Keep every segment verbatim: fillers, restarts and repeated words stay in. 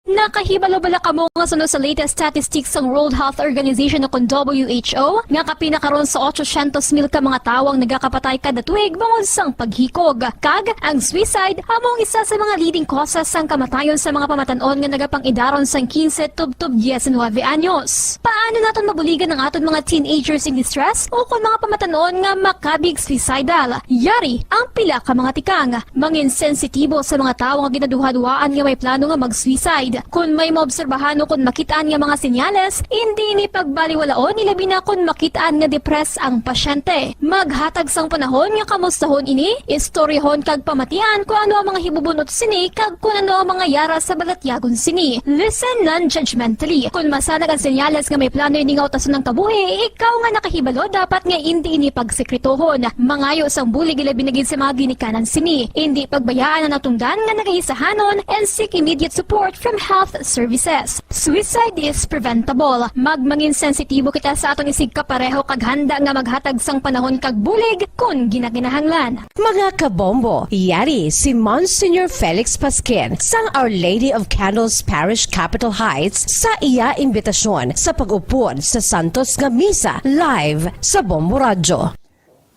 Nakahibalo bala kamo nga suno sa latest statistics sang World Health Organization o kon W H O nga kapin na karon sa otsosyentos mil ka mga tawo ang nagakapatay kada tuig bangod sang paghikog? Kag ang suicide amo ang isa sa mga leading causes sang kamatayon sa mga pamatan-on nga nagapang-idaron sang quince tubtob diecinuebe anyos. Paano naton mabuligan ang aton mga teenagers in distress o kon mga pamatan-on nga makabig suicidal? Yari ang pila ka mga tikang. Mangin sensitibo sa mga tawo nga ginaduhaduhaan nga may plano nga mag-suicide. Kon may maobserbahan o kon makit-an nga mga senyales, indi ini pagbaliwalaon, ilabi na kon makit-an nga depressed ang pasyente. Maghatag sang panahon nga kamustahon ini, istoryahon kag pamatian kon ano ang mga hibubunot sini kag kon ano ang mga yara sa balatyagon sini. Listen non-judgmentally. Kon masanag ang senyales nga may plano ini nga utason ang kabuhi, ikaw nga nakahibalo dapat nga indi ini pagsekretohon. Mangayo sang bulig, ilabi na gid sa mga ginikanan sini. Indi pagbayaan ang natungdan nga nagaisahanon and seek immediate support from health services. Suicide is preventable. Magmangin sensitibo kita sa aton isigkapareho kag handa nga maghatag sang panahon kag bulig kon ginakinahanglan. Mga kabombo, yari si Monsignor Felix Pasquin sang Our Lady of Candles Parish, Capitol Heights, sa iya imbitasyon sa pag-upod sa santos nga misa live sa Bombo Radyo.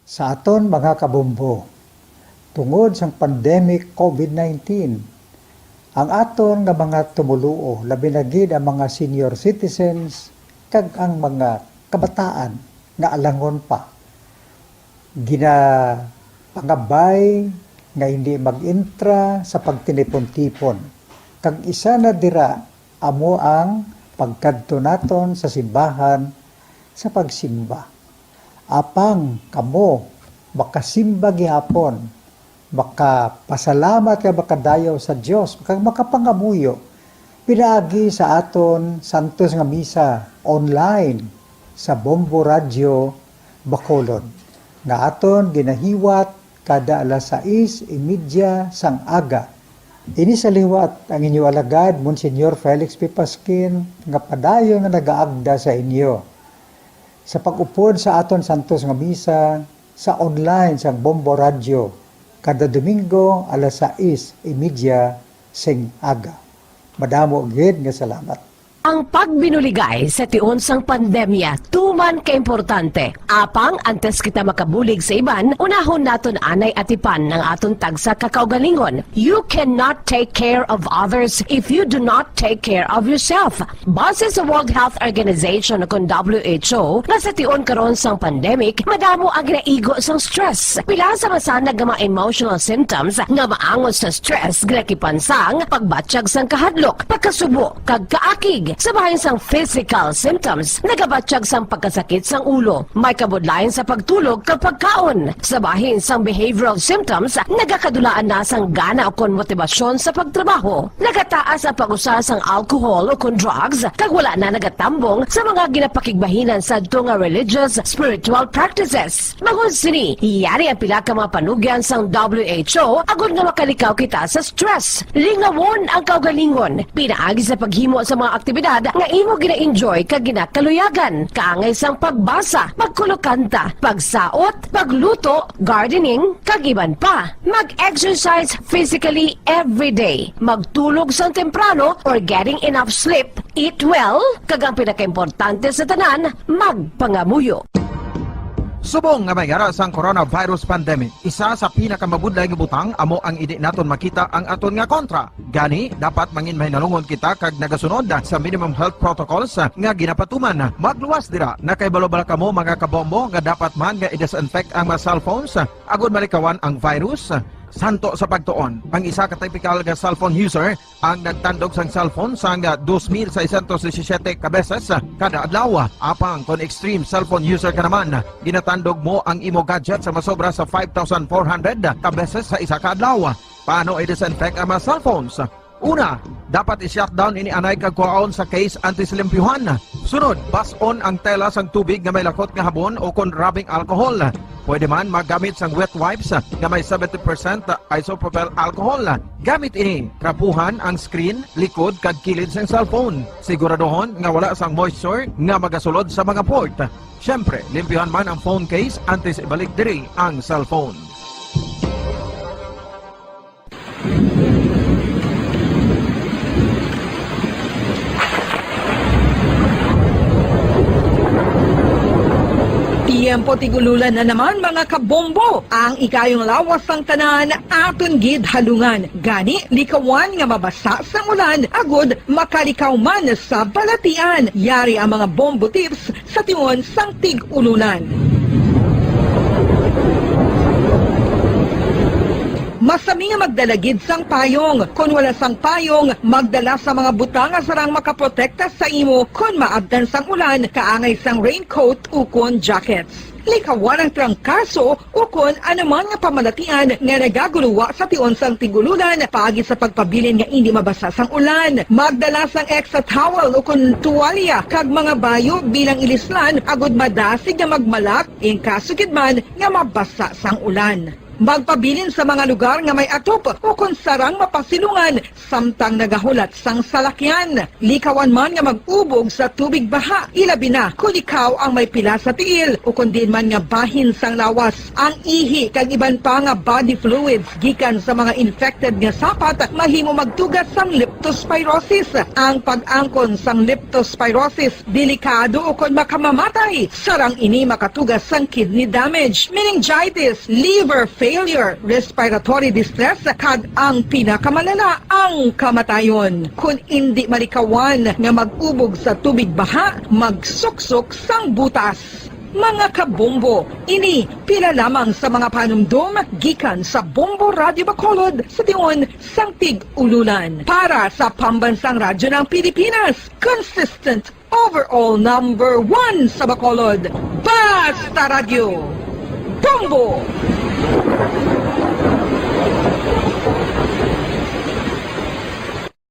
Sa aton mga kabombo, tungod sang pandemic covid nineteen, ang aton nga mga tumoluo, labi na gid ang mga senior citizens kag ang mga kabataan nga alangon pa, ginapangabay nga hindi mag-entra sa pagtinipon-tipon. Kag isa na dira amo ang pagkadto naton sa simbahan sa pagsimba. Apang kamo makasimba gihapon, makapasalamat kag makadayaw sa Dios, kag makapangamuyo pinaagi sa aton santos nga misa online sa Bombo Radyo Bacolod, nga aton ginahiwat kada alas sais y media sang aga. Ini sa liwat ang inyo alagad, Monsignor Felix P. Pasquin, nga padayon nga nagaagda sa inyo sa pag-upod sa aton santos nga misa sa online sang Bombo Radyo kada Domingo alas sais y media sing aga. Madamo gid nga salamat. Ang pagbinuligay sa tion sang pandemya tuman ka importante. Apang antes kita makabulig sa iban, unahon naton anay atipan ang aton tagsa ka kaugalingon. You cannot take care of others if you do not take care of yourself. Base sa World Health Organization o kon W H O, nga sa tion karon sang pandemic, madamo ang ginaigo sang stress. Pila sa masanag nga mga emotional symptoms nga maangot sa stress ginakipan sang pagbatyag sang kahadlok, pagkasubo, kag kaakig. Sa bahin sang physical symptoms, nagabatyag sang pagkasakit sang ulo, may kabudlayan sa pagtulog kag pagkaon. Sa bahin sang behavioral symptoms, nagakadulaan na sang gana ukon motibasyon sa pagtrabaho. Nagataas ang pag-usa sang alcohol ukon drugs, kag wala na nagatambong sa mga ginapakigbahinan sadto nga religious, spiritual practices. Bangod sini, yari ang pila ka mga panugyan sang W H O agod nga makalikaw kita sa stress. Lingawon ang kaugalingon. Pinaagi sa paghimo sa mga aktibidad nga imo gina-enjoy kag ginakaluyagan, kaangay sang pagbasa, pagkulokanta, pagsaot, pagluto, gardening, kag iban pa. Mag-exercise physically every day. Magtulog sang temprano or getting enough sleep. Eat well, kag ang pinakaimportante sa tanan, magpangamuyo. Subong nga may yara sang coronavirus pandemic, isa sa pinakamabudlay nga butang amo ang indi naton makita ang aton nga kontra. Gani, dapat mangin mahinalungon kita kag nagasunod sa minimum health protocols nga ginapatuman. Magluwas dira, nakahibalo bala kamo, mga kabombo, nga dapat man nga i-disinfect ang mga cellphones agod malikawan ang virus? Santo sa pagtuon, ang isa ka typical nga cellphone user ang nagtandog sang cellphone sang dos mil seiscientos disisiete ka beses kada adlaw. Apang kon extreme cellphone user ka naman, ginatandog mo ang imo gadget sa masobra sa five thousand four hundred ka beses sa isa ka adlaw. Paano i-disinfect ang mga cellphones? Una, dapat i-shut down ini anay kag kuhaon sa case antes limpyuhan. Sunod, bas-on ang tela sang tubig nga may lakot nga habon o kon rubbing alcohol. Pwede man maggamit sang wet wipes nga may seventy percent isopropyl alcohol. Gamit ini, trapuhan ang screen, likod, kag kilid sang cellphone. Siguraduhon nga wala sang moisture nga magasulod sa mga port. Siyempre, limpyuhan man ang phone case antes ibalik diri ang cellphone. Tiyempo tig-ululan na naman, mga kabombo. Ang ikayong lawas sang tanan aton gid halungan. Gani, likawan nga mabasa sang ulan agud makalikaw man sa balatian. Yari ang mga bombo tips sa tion sang tig-ululan. Masami nga magdala gid sang payong. Kon wala sang payong, magdala sa mga butang nga sarang makaprotekta sa imo kon maabtan sang ulan, kaangay sang raincoat ukon jackets. Likawan ang trangkaso ukon anuman nga pamalatian nga nagaguluwa sa tion sang tig-ululan paagi sa pagpabilin nga indi mabasa sang ulan. Magdala sang extra towel ukon tuwalya kag mga bayo bilang ilislan agud madasig nga magmalak in kaso gid man nga mabasa sang ulan. Magpabilin sa mga lugar nga may atop ukon sarang mapasilungan samtang nagahulat sang salakyan. Likawan man nga mag-ubog sa tubig baha, ilabi na kon ikaw ang may pila sa tiil ukon diin man nga bahin sang lawas. Ang ihi kag iban pa nga body fluids gikan sa mga infected nga sapat mahimo magtuga sang leptospirosis. Ang pag-angkon sang leptospirosis delikado ukon makamamatay. Sarang ini makatuga sang kidney damage, meningitis, liver failure, respiratory distress, kag ang pinakamalala, ang kamatayon. Kon indi malikawan nga mag-ubog sa tubig baha, magsuksok sang butas. Mga kabombo, ini pila lamang sa mga panumdom gikan sa Bombo Radyo Bacolod sa tion sang tig-ululan. Para sa Pambansang Radyo ng Pilipinas, consistent overall number one sa Bacolod. Basta Radyo Bombo!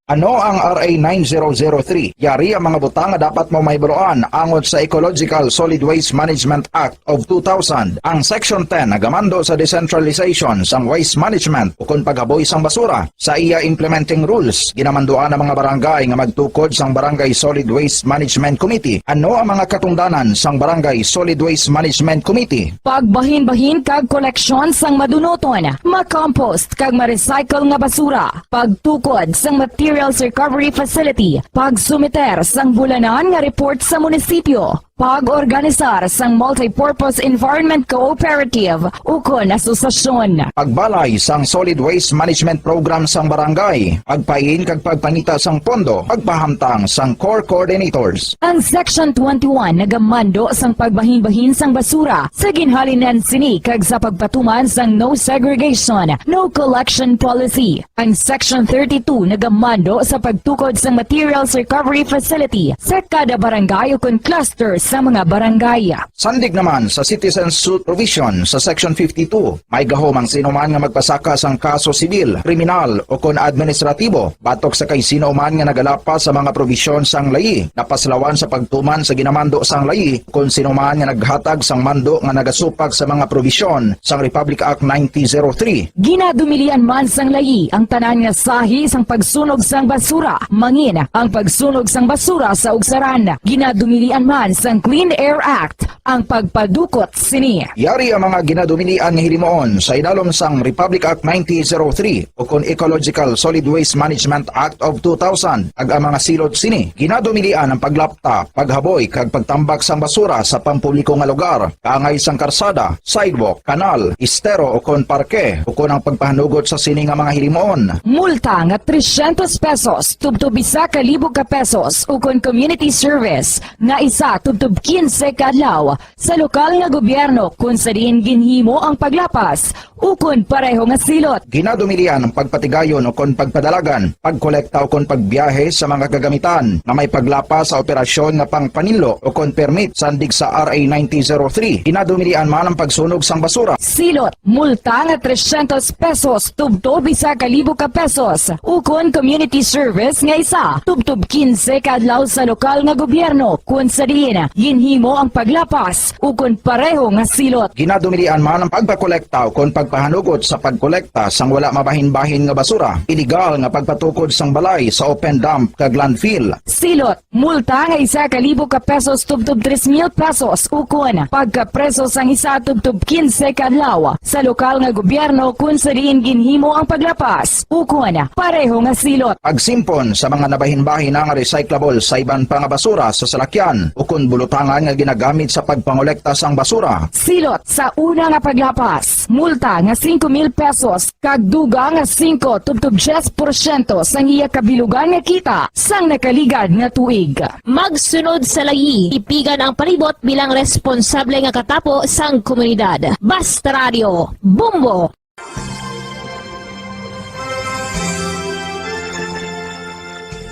Ano ang R A nine zero zero three? Yari ang mga butang nga dapat mo mahibaluan angot sa Ecological Solid Waste Management Act of two thousand. Ang Section ten nagamando sa decentralization sang waste management ukon paghaboy sang basura. Sa iya implementing rules, ginamanduan ang mga barangay nga magtukod sang Barangay Solid Waste Management Committee. Ano ang mga katungdanan sang Barangay Solid Waste Management Committee? Pagbahinbahin kag koleksyon sang madunuton, ma-compost kag ma-recycle nga basura, pagtukod sang materials recovery facility, pagsumiter sang bulanan nga report sa munisipyo, pag-organisar sang multipurpose environment cooperative ukon asosasyon. Pagbalay sang solid waste management program sang barangay, pagpain kag pagpangita sang pondo, pagpahamtang sang core coordinators. Ang Section twenty-one nagamando sang pagbahinbahin sang basura sa ginhalinan sini kag sa pagpatuman sang no segregation, no collection policy. Ang Section thirty-two nagamando sa pagtukod sang materials recovery facility sa kada barangay ukon cluster sa mga barangay. Sandig naman sa citizen suit provision sa Section fifty-two, may gahom ang sino man nga magpasaka sang kaso sibil, kriminal, ukon administratibo batok sa kay sino man nga nagalapas sa mga probisyon sang layi, napaslawan sa pagtuman sa ginamando sang layi, kon sino man nga naghatag sang mando nga nagasupak sa mga probisyon sang Republic Act nineteen zero three. Ginadumilian man sang layi ang tanan nga sahi sang pagsunog sang basura, mangin ang pagsunog sang basura sa ugsaran. Ginadumilian man sang Clean Air Act ang pagpadukot sini. Yari ang mga ginadumilian nga hilimuon sa idalom sang Republic Act nineteen zero three ukon Ecological Solid Waste Management Act of two thousand, kag ang mga silot sini. Ginadumilian ang paglapta, paghaboy, kag pagtambak sang basura sa pampubliko nga lugar, kaangay sang karsada, sidewalk, kanal, estero, ukon parke, ukon ang pagpahanugot sa sini nga mga hilimuon. Multa nga trescientos pesos tubtob isa ka libo ka pesos, ukon community service nga isa tubtob quince ka adlaw sa lokal nga gobyerno kon sa diin ginhimo ang paglapas ukon pareho nga silot. Ginadumilian ang pagpatigayon ukon pagpadalagan, pagkolekta ukon pagbiyahe sa mga kagamitan nga may paglapas sa operasyon nga pangpaninlo ukon permit sandig sa R A nineteen zero three. Ginadumilian man ang pagsunog sang basura. Silot, multa nga trescientos pesos tubtob isa ka libo ka pesos, ukon community service nga isa tubtob quince ka adlaw sa lokal nga gobyerno kon sa diin ginhimo ang paglapas ukon pareho nga silot. Ginadumilian man ang pagpakolekta ukon pagpahanugot sa pagkolekta sang wala mabahinbahin nga basura, iligal nga pagpatukod sang balay sa open dump kag landfill. Silot, multa nga isa ka libo ka pesos tubtob tres mil pesos, ukon pagkapreso sang isa tubtob quince ka adlaw sa lokal nga gobyerno kon sa diin ginhimo ang paglapas, ukon pareho nga silot. Pagsimpon sa mga nabahinbahin nga recyclable sa iban pa nga basura sa salakyan ukon lutangan nga ginagamit sa pagpangolekta sang basura. Silot sa una nga paglapas, multa nga singko mil pesos kag dugang nga singko tubtob diyes porsyento sang iya kabilugan nga kita sang nakaligad nga tuig. Magsunod sa layi, tipigan ang palibot bilang responsable nga katapo sang komunidad. Basta Radio, Bombo!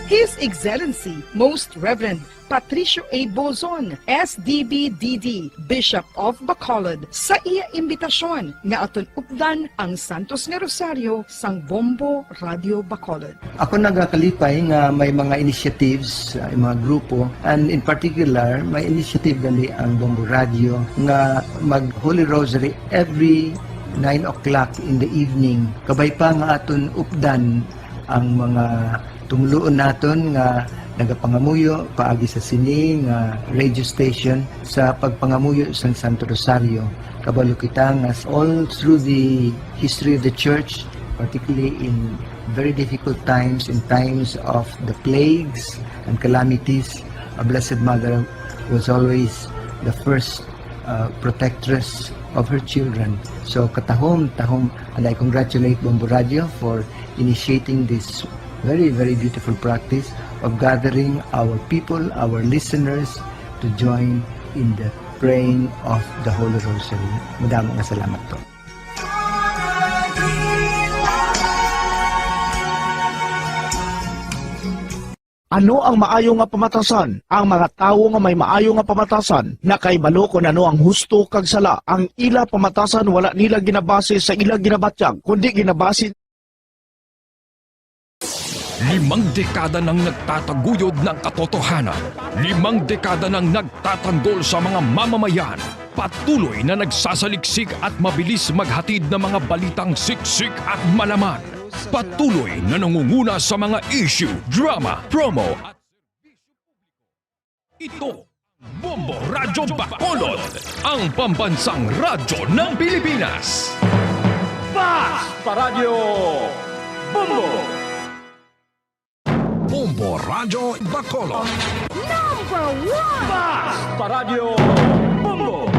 His Excellency, Most Reverend Patricio A. Bozon, S D B D D, Bishop of Bacolod, sa iya imbitasyon nga aton updan ang Santos nga Rosario sang Bombo Radio Bacolod. Ako nagakalipay nga may mga initiatives, uh, mga grupo, and in particular, may initiative gali ang Bombo Radio nga mag Holy Rosary every nine o'clock in the evening. Kabay pa nga aton updan ang mga tumuluon naton nga nagapangamuyo paagi sa sini nga radio station sa pagpangamuyo sang Santo Rosario. Kabalo kita nga all through the history of the church, particularly in very difficult times, in times of the plagues and calamities, our Blessed Mother was always the first, uh, protectress of her children. So, katahom, tahom, and I congratulate Bombo Radio for initiating this very, very beautiful practice of gathering our people, our listeners, to join in the praying of the Holy Rosary. Madamo nga salamat po. Ano ang maayo nga pamatasan? Ang mga tawo nga may maayo nga pamatasan nakahibalo kon ano ang husto kag sala. Ang ila pamatasan wala nila ginabase sa ila ginabatyag, kundi ginabase Limang dekada nang nagtataguyod ng katotohanan. Limang dekada nang nagtatanggol sa mga mamamayan. Patuloy na nagsasaliksik at mabilis maghatid ng mga balitang siksik at malaman. Patuloy na nangunguna sa mga issue, drama, promo, at Ito ang Bombo Radyo Bacolod, ang pambansang radyo ng Pilipinas. Basta Radyo Bombo! Bombo Radyo Bacolod. Number one! Basta Radyo Bombo!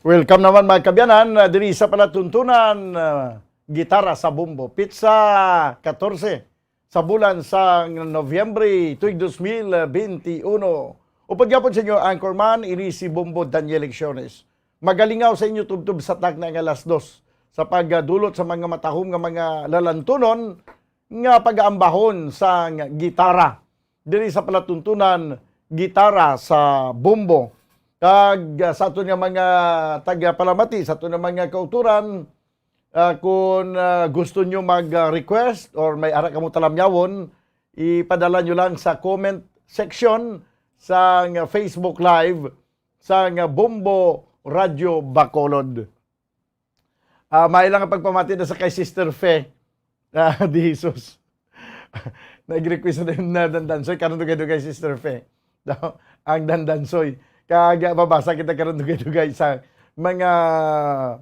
Welcome naman, mga kaabyanan, ah, diri sa palatuntunan, ah, Gitara sa Bombo. Pitsa katorse sa bulan sa Nobyembre, tuig dos mil benti uno. Upod gihapon sa inyo, anchorman, ini si Bombo Daniel Lecciones. Magalingaw sa inyo tubtob sa takna nga alas dos sa pagdulot sa mga matahom nga mga lalantunon nga pagaambahon sang gitara diri sa palatuntunan, Gitara sa Bombo. Kag, ah, sa aton nga mga tagapalamati, sa aton nga mga kautoran, ah, kung, ah, gusto nyo mag-request or may ara kamo talamyawon, ipadala nyo lang sa comment section sang Facebook Live sang Bombo Radio Bacolod. Ah, may lang ang pagpamati na sa kay Sister Fe. Ah, di Jesus. Nag-request na yung na Dandansoy. Karon dugay-dugay, Sister Fe. Daw, ang Dandansoy. Kag, ah, mabasa kita karon dugay-dugay sa mga,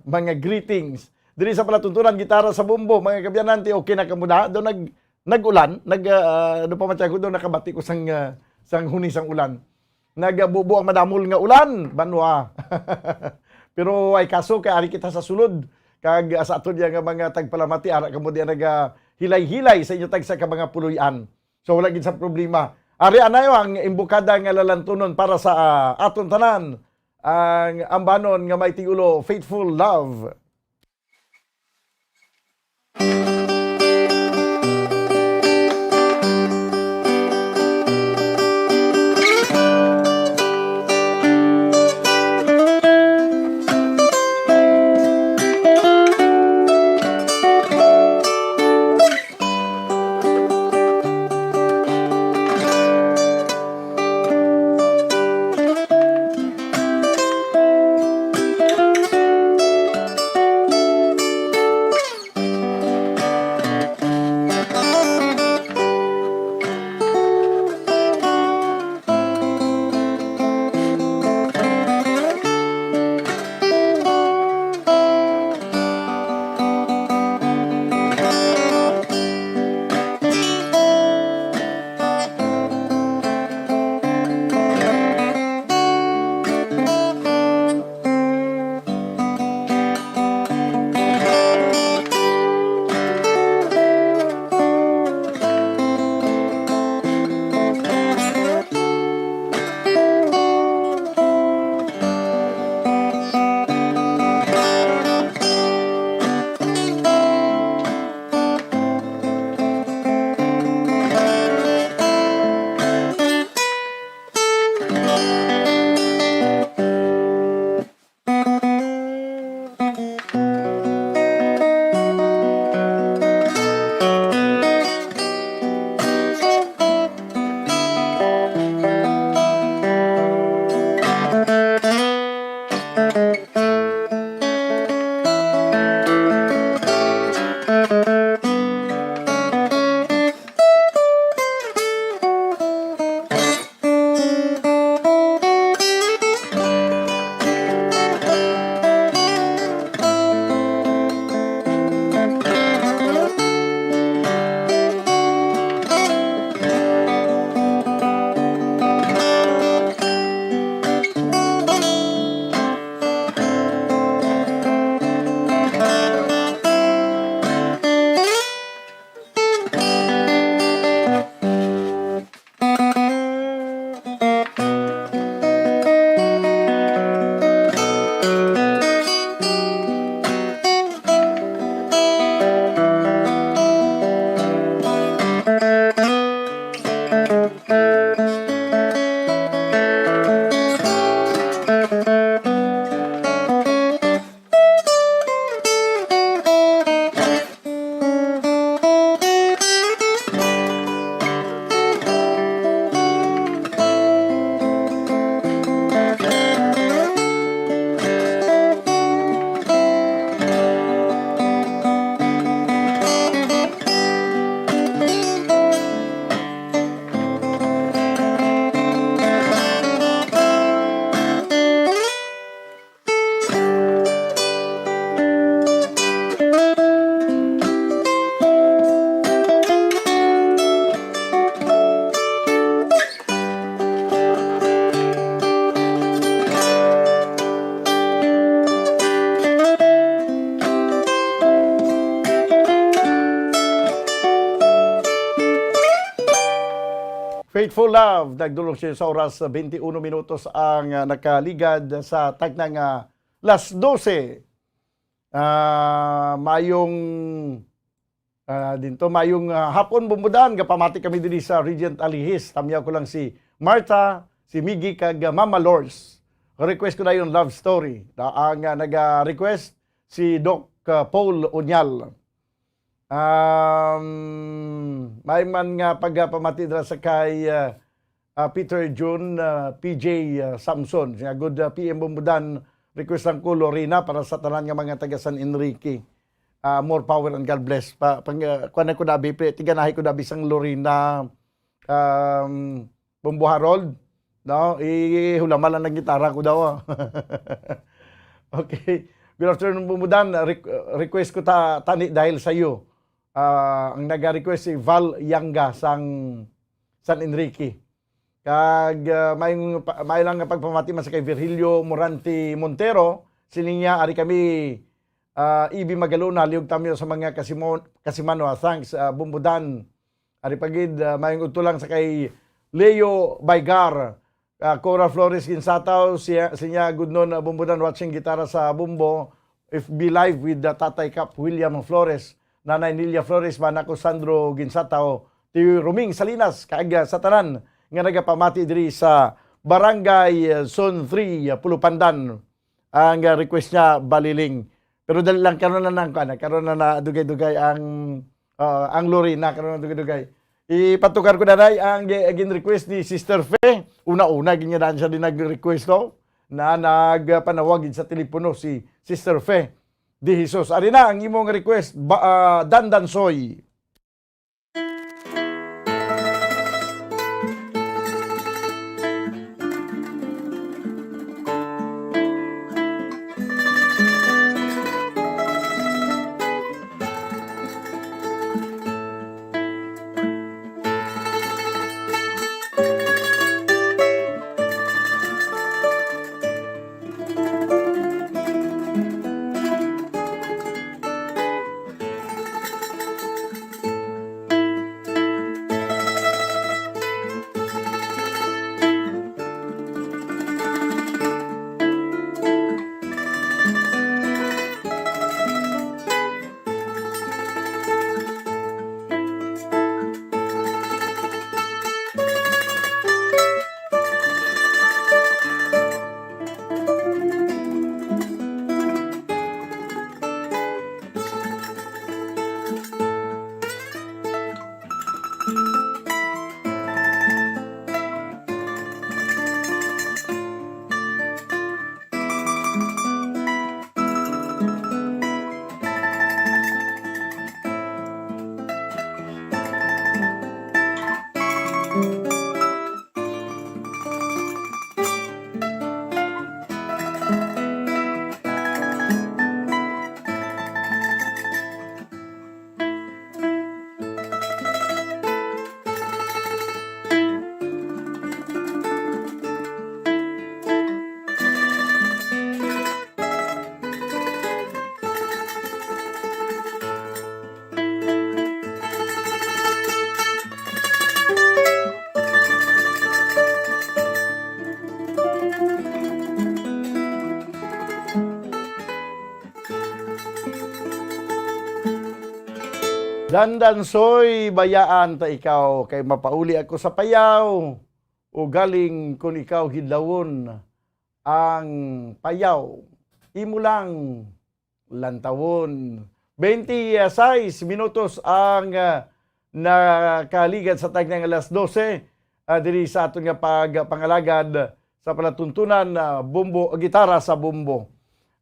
mga greetings. Diri sa palatuntunan, Gitara sa Bombo, mga kaabyanan, ti okay na kamo da? Daw nag, nag-ulan, nag, ah, ano pa man siya, daw nakabati ko sang, ah, sang huni sang ulan. Nagabubo ang madamol nga ulan, banwa. Pero ay kaso, kay ari kita sa sulod. Kag, ah, sa aton diya nga mga tagpalamati, ara kamo diya naga hilay-hilay sa inyo tagsa ka mga puloy-an. So, wala gid sa problema. Ari anayo ang imbukada nga lalantunon para sa, ah, aton tanan, ang ambanon nga may tigulo, Faithful Love. Faithful Love, nagdulong siya sa oras, twenty-one minutos ang, ah, nakaligad sa takna nga las dose. Ah, mayong, ah, dinto, mayong, ah, hapon, Bumbudan. Gapamati kami diri sa Regent Alihis. Tamyaw ko lang si Martha, si Miggy, kag, ah, Mama Lors. Request ko na yung love story. Na ang, ah, naga-request si Doc, ah, Paul Unyal. Um, may man nga pagpamati dira sa kay, ah, ah, Peter Jun, ah, P J, ah, Samson. Siya, good, ah, P M Bumbudan, request lang ko, Lorena, para sa tanan nga mga taga San Enrique. Ah, more power and God bless. Pa, pang, ah, kuwan ko dabi, pre, tiganahi ko dabi sang Lorena, um, Bumbo Harold, no? Ihulama lang ng gitara ko daw, ah. Okay. Good afternoon, Bumbudan. Re-, request ko ta, tani dahil sa iyo. Ah, ang naga-request si Val Yanga sang San Enrique. Kag, ah, may, may lang nga pagpamati man sa kay Virgilio Morante Montero, siling niya, ari kami, ah, Ibi Magalona, liog tamyo sa mga kasimo-, kasimano. Ah, thanks, ah, Bumbudan. Ari pa gid, ah, mayong udto lang sa kay Leo Baygar, ah, Cora Flores Ginsataw, siya, siya gudnon, ah, Bumbudan, watching gitara sa Bumbo, F B Live with the Tatay Cap William Flores, Nanay Nilia Flores, Manako Sandro Ginsataw, Tiyo Roming Salinas, kag, ah, sa tanan nga nagapamati diri sa Barangay, ah, Zone three, ah, Pulupandan. Ang, ah, request niya, Baliling. Pero dali lang, karon na nang, kuwan, karon na na dugay-dugay ang, ah, ang Lorena, karon na dugay-dugay. Ipatukar ko na, Nay, ang gi-, gin-request ni Sister Fe. Una-una, ginyanaan siya din nag-request, no? Na nagpanawag sa telepono si Sister Fe De Jesus. Ari na ang imong request, ba, ah, Dandansoy. Dandansoy, bayaan ta ikaw, kay mapauli ako sa Payaw, ugaling kun ikaw hidlawon ang Payaw, imo lang lantawon. Twenty-six minutos ang, ah, nakaligad sa takna nga alas dose, ah, diri sa aton nga pagpangalagad sa palatuntunan, ah, Bumbo, Gitara sa Bumbo.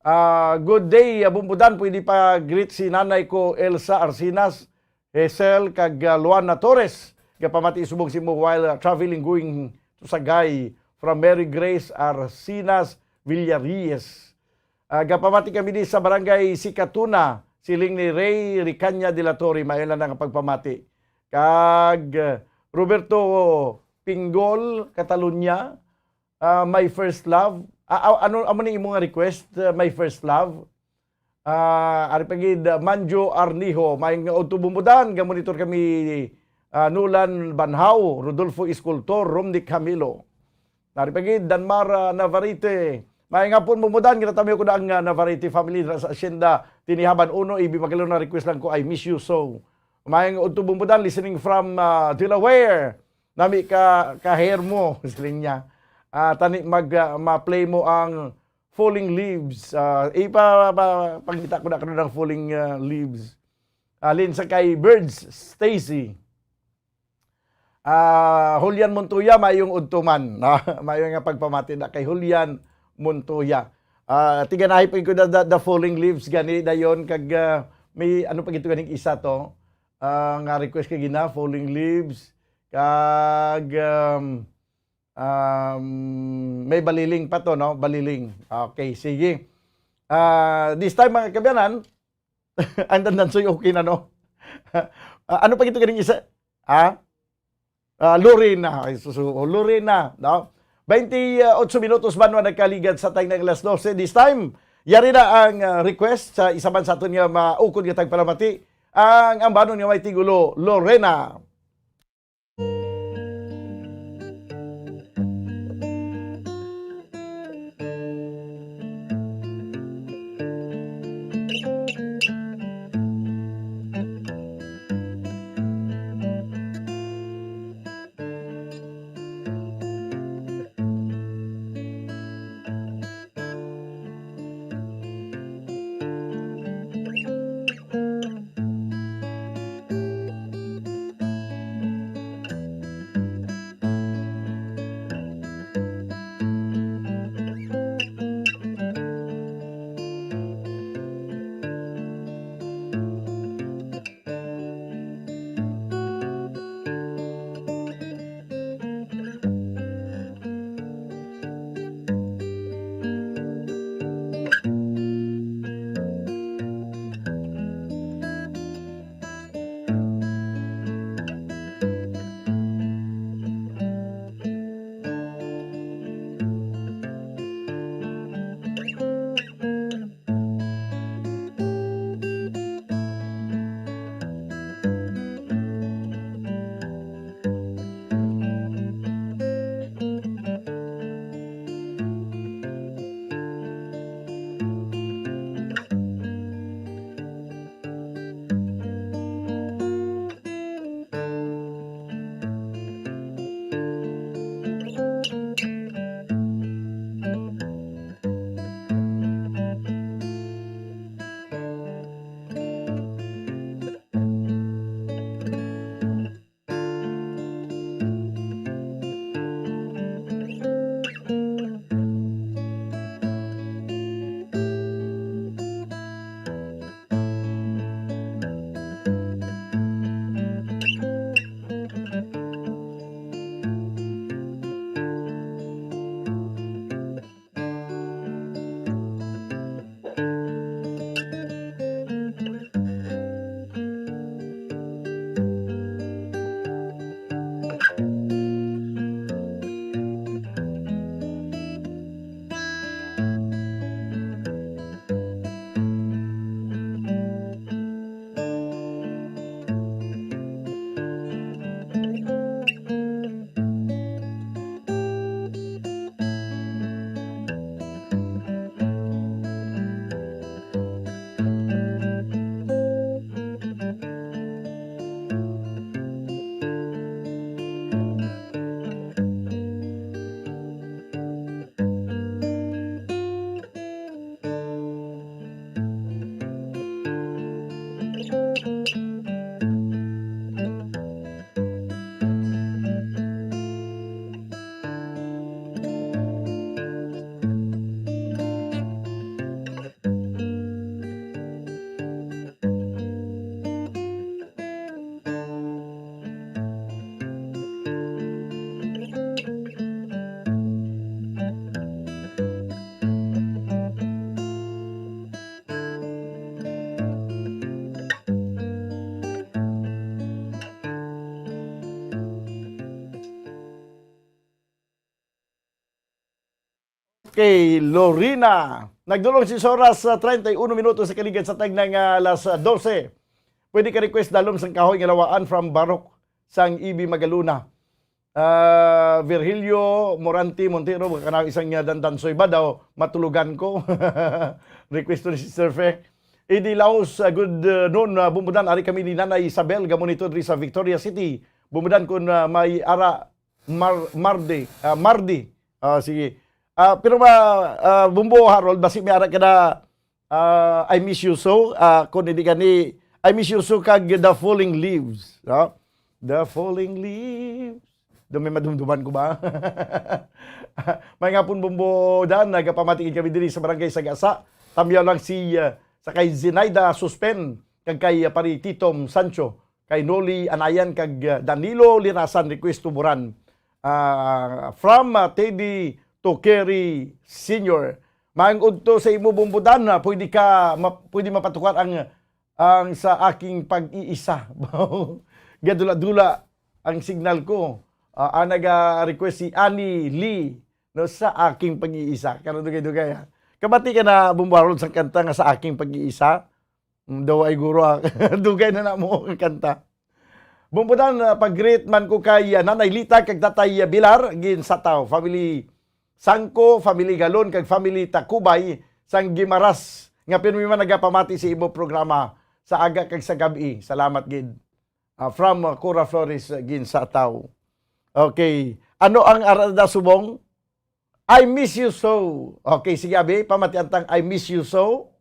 Ah, good day, ah, Bumbudan. Pwede pa greet si nanay ko, Elsa Arsinas, Hazel, kag, ah, Luana Torres. Gapamati subong sa imo while, ah, traveling going to Sagay from Mary Grace Arsinas Villaries. Ah, gapamati kami di sa Barangay Sikatuna, siling ni Ray Ricanya de la Torre, maayo lang nga pagpamati. Kag, ah, Roberto Pinggol, Catalunya, ah, My First Love. Ah, ah, ano, amo ni imo nga request, ah, My First Love? Ah, ari pa gid, ah, Manjo Arnijo, may nga udto Bumbudan, ga-monitor kami ah, Nolan Banhao, Rodolfo Escultor, Romnick Camilo. Nari pa gid, Danmara Navarrete. Maayong hapon, Bumbudan. Ginatamiw ko na ang, ah, Navarrete family dira sa Hacienda Tinihaban Uno. A B Magalona, request lang ko, "I miss you so." Maayong udto, Bumbudan, listening from, ah, Delaware. Nami ka, ka-hair mo, siling niya. Ah, tani mag, ah, ma-play mo ang Falling Leaves. Ah, ipa, pa, pangita ko na karon ang Falling, ah, Leaves. Alin sa kay Birds, Stacy. Ah, Julian Montoya, maayong udto man. Maayo nga pagpamati na kay Julian Montoya. Ah, tiganahi pa ko the, the, the Falling Leaves gani dayon kag, ah, may ano pa gito ganing isa to? Ah, nga request kay gina Falling Leaves kag, um, um, may Baliling pa to, no? Baliling. Okay, sige. Ah, this time, mga kabyanan, ang dandansoy okay na, no? Ah, ano pa gito ganing isa? Ha? Ah, Lorena. Ay, susu, oh, Lorena, no? Twenty-eight minutos man ang nagkaligat sa time ng alas dose. This time, yari na ang, ah, request sa isa man sa aton nga maukod nga tagpalamati, ang ambanon nga may tigulo, Lorena. Kay Lorena. Nagdulong si oras sa treinta y uno minutos sa kaligad sa tagna nga alas dose. Pwede ka request Dalom sang Kahoy nga Lawaan from Barok sang Ibi Magaluna. Ah, Virgilio Morante Montero, baka na isang, ah, dandansoy ba daw, matulugan ko. Request to ni Sister Fe. Eddie Laos, ah, good, ah, noon, ah, Bumbudan, ari kami ni Nanay Isabel, gamon ito diri sa Victoria City. Bumbudan kun, ah, may ara Mar-, Mardi, ah, Mardi. Ah, sige. Ah, pero ma-, ah, Bumbo Harold, basi may ara ka na, ah, I Miss You So, ah, kung hindi gani, I Miss You So kag The Falling Leaves, no? The Falling Leaves. Do may madumduman ko ba? May nga pun, Bumbo Dan, nagapamati gid kami diri sa Barangay Sagasa. Tamyaw lang si, ah, sa kay Zinaida Suspen, kag kay, ah, pari Titom Sancho, kay Noli Anayan, kag, ah, Danilo Lirasan, request to Buran. Ah, from, ah, Teddy Tokeri Senior. Maayong udto sa imo, Bumbudan, ah, pwede ka, ma-, pwede mapatukar ang, ang Sa Aking Pag-iisa. Gadula-dula ang signal ko. Ah, ang naga-request si Annie Lee, no, Sa Aking Pag-iisa. Karon dugay-dugay, ha. Kabati ka na, Bumbo Harold, sang kanta nga Sa Aking Pag-iisa? Mm, daw ay guro, ah. Dugay na na mo ang kanta. Bumbudan, ah, pag-greet man ko kay, ah, Nanay Lita kag Tatay, ah, Bilar, gin sa Tao family, Sangko, family Galon, kag family Takubay, sang Gimaras, nga pirmi man nagapamati sa imo programa sa aga kag sa gab-i. Salamat gid. Ah, from, ah, Cora Flores, ah, gin sa Tao. Okay. Ano ang arada subong? I miss you so. Okay, sige, abi, pamatian tang I miss you so.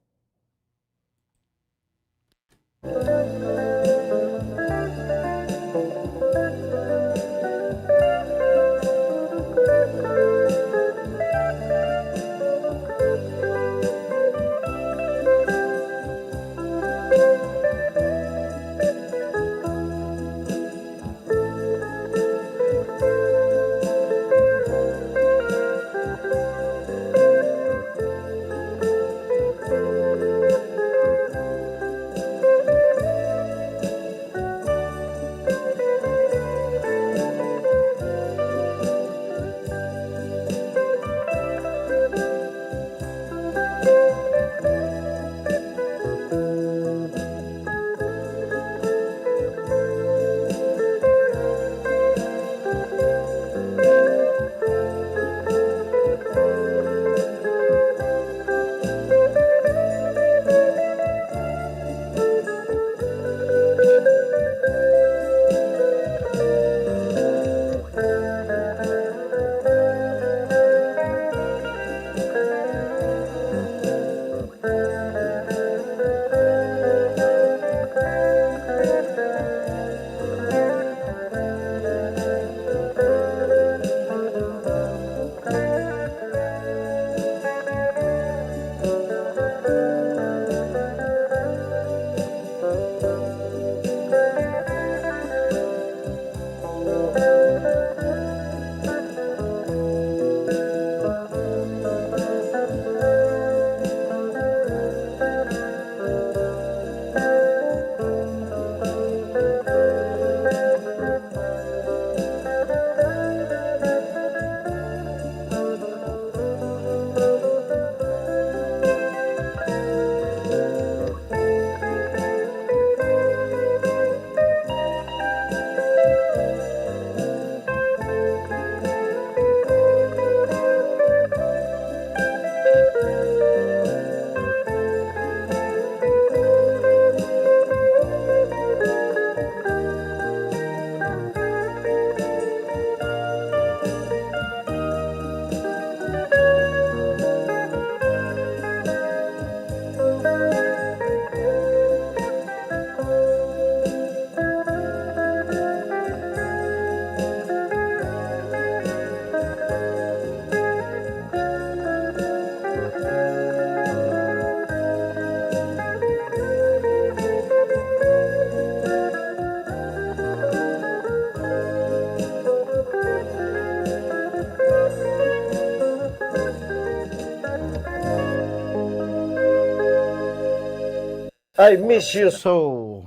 I miss you so,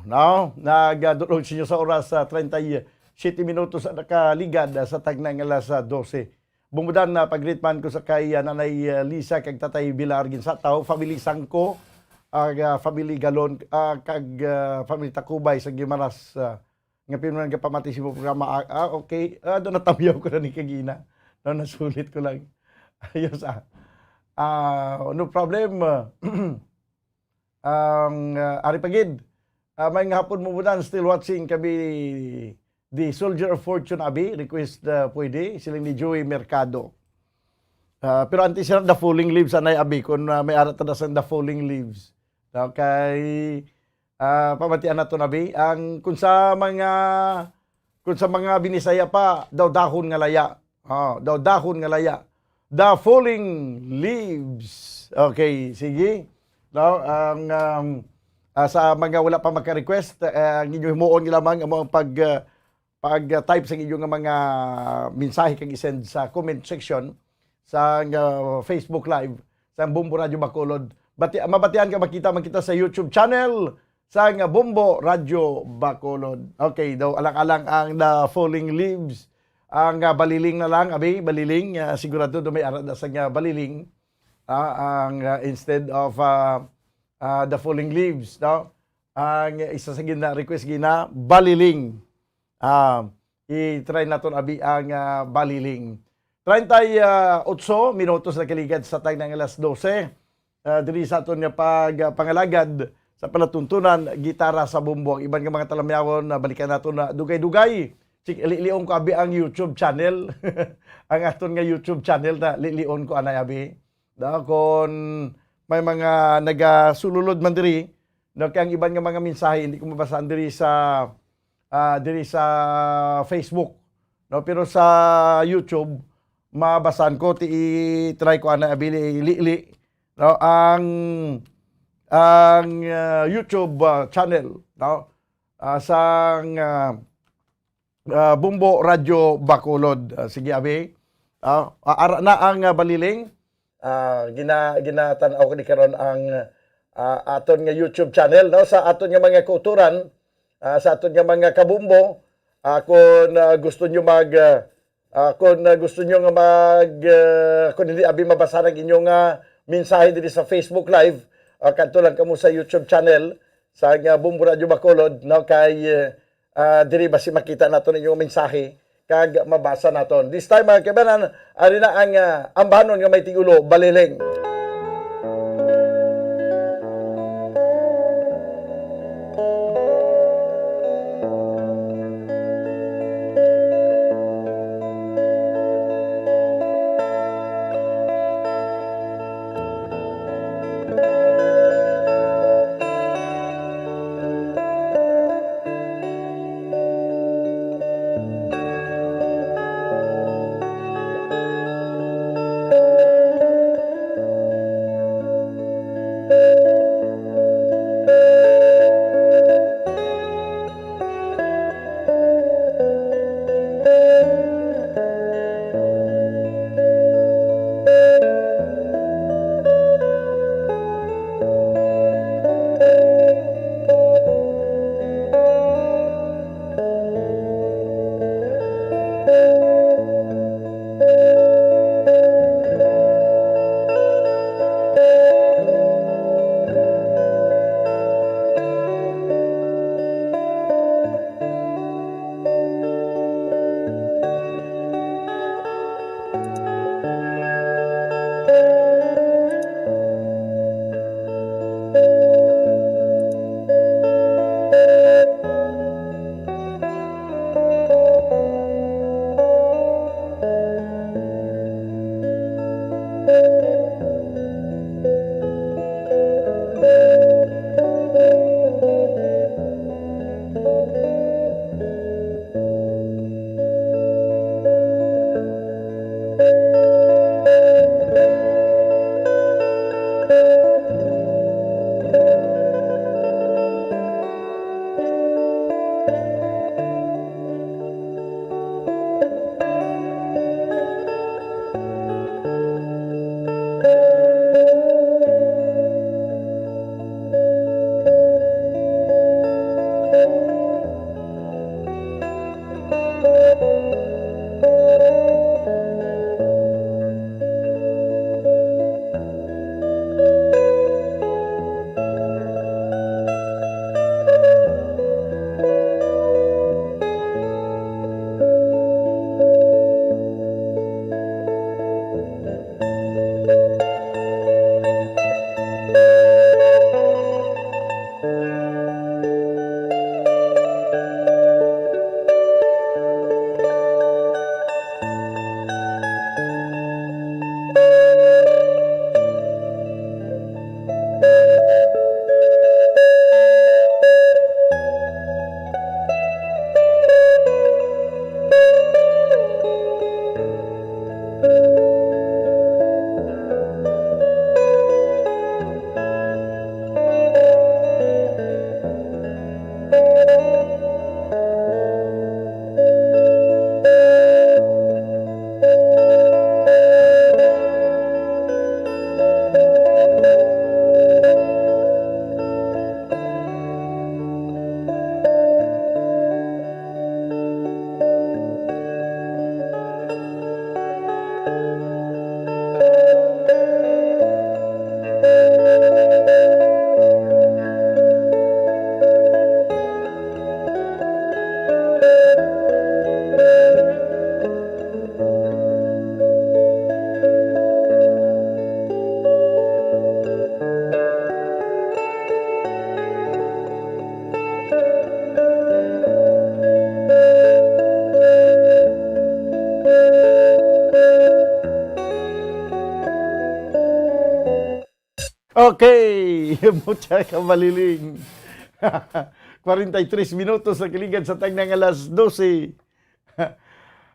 no? Nagadulog sa inyo sa oras sa treinta y siete minutos ang nakaligad, ah, sa tagna nga alas, ah, dose. Bumudan na pag-greet man ko sa kay, ah, Nanay, ah, Lisa kag Tatay Bilar gin sa Tao, family Sangko, ah, family Galon, ah, kag, ah, family Takubay sa Gimaras, ah, Nga pin man gapamati sa imong programa. Ah, ah, okay. Ah, doon natamyaw ko na ni kagina. No, nasulit ko lang. Ayos, ah. Ah, no problem. Ang, ah, ari pa gid. Ah, may nga hapon mo budan, still watching kami, The Soldier of Fortune, abi. Request, ah, pwede. Siling ni Joey Mercado. Ah, pero antes sila, The Falling Leaves, anay, abi. Kung, ah, may ara ta na sang The Falling Leaves. Okay. Ah, pamatian naton, abi. Ang, kung sa mga, kung sa mga Binisaya pa, daw dahon nga laya. Oh, daw dahon nga laya. The Falling Leaves. Okay, sige. No, ang, um, ah, sa mga wala pa maka-request, eh, ang inyo himuon nyo lamang amo ang pag, ah, pag-type sa inyo nga mga mensahe kag i-send sa comment section sa, ah, Facebook Live sa Bombo Radio Bacolod. Bati-, mabatian ka, makita man kita sa YouTube channel sa, ah, Bombo Radio Bacolod. Okay, daw alang-alang ang The Falling Leaves. Ang, ah, Baliling na lang, abi, Baliling, ah, sigurado do may ara na sa nga Baliling. Ah, ang, ah, instead of, ah, ah, The Falling Leaves, no? Ang isa sa gina-request gina, Baliling. Ah, i-try naton, abi, ang, ah, Baliling. Treinta y otso minutos na kaligad sa time ng alas dose. Ah, diri sa aton nga pag, ah, pangalagad sa palatuntunan, gitara sa bombo. Ang iban nga mga talamyawon, na balikan nato na dugay-dugay. Sik-, lilion ko, abi, ang YouTube channel. Ang aton nga YouTube channel na lilion ko, anay, abi. Da, kon may mga nagasululod man diri, no, kay ang iban nga mga mensahe hindi ko mabasaan diri sa, ah, diri sa Facebook, no, pero sa YouTube mabasaan ko. Ti i-try ko ana, abi, lili, no, ang, ang, ah, YouTube, ah, channel, no, ah, sang, ah, ah, Bombo Radyo Bacolod. Ah, sige, abi. Ah, ah, ara na ang, ah, Baliling. Ah, gina-, ginatan-aw ko ni karon ang, ah, aton nga YouTube channel, no? Sa aton nga mga kauturan, ah, sa aton nga mga kabombo, ah, kung, ah, gusto nyo mag, ah, ah, kung, ah, gusto nyo nga mag, ah, kung hindi abi mabasa ang inyong, ah, mensahe diri sa Facebook Live, ah, kadto lang kamo sa YouTube channel sa nga Bombo Radyo Bacolod, no? Kay, ah, ah, diri basi makita naton inyong mensahe kag mabasa naton. This time, mga kaibanan, ari na ang, ah, ambanon nga may tigulo, Baliling. Okay, mucha ka maliling. Kwarenta y tres minutos na kiligad sa tagna nga alas dose.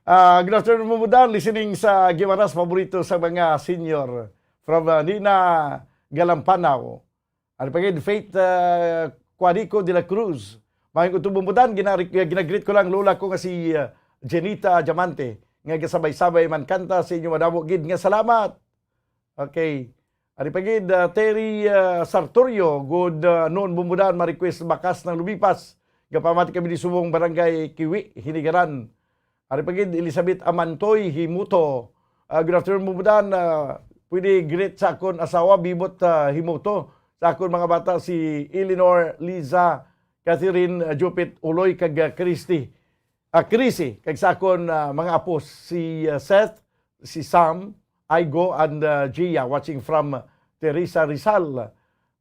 Ah, good afternoon, Bumbudan. Listening sa Guimaras, paborito sa mga senior. From, ah, Nina Galampanaw. Ano pa gid, Faith, ah, Quadico de la Cruz. Maayong udto, Bumbudan. Gina-, ginagreet ko lang, lola ko nga si, ah, Jenita Diamante, nga gasabay-sabay man kanta sa inyo. Madamo gid nga salamat. Okay. Ari pa gid, ah, Terry, ah, Sartorio, good, ah, noon, Bumbudan, ma-request Bakas ng Lumipas. Gapamati kami di subong Barangay Kiwi, Hinigaran. Ari pa gid, Elizabeth Amantoy Himuto. Ah, good afternoon, Bumbudan. Ah, pwede greet sa akon asawa, Bibot, ah, Himuto. Sa akon mga bata, si Eleanor, Liza, Catherine, ah, Jupit, Uloy, kag, ah, Christy. Ah, Chrissy, kag sa akon, ah, mga apo, si, ah, Seth, si Sam, Aigo, and, ah, Gia, watching from Teresa, Rizal.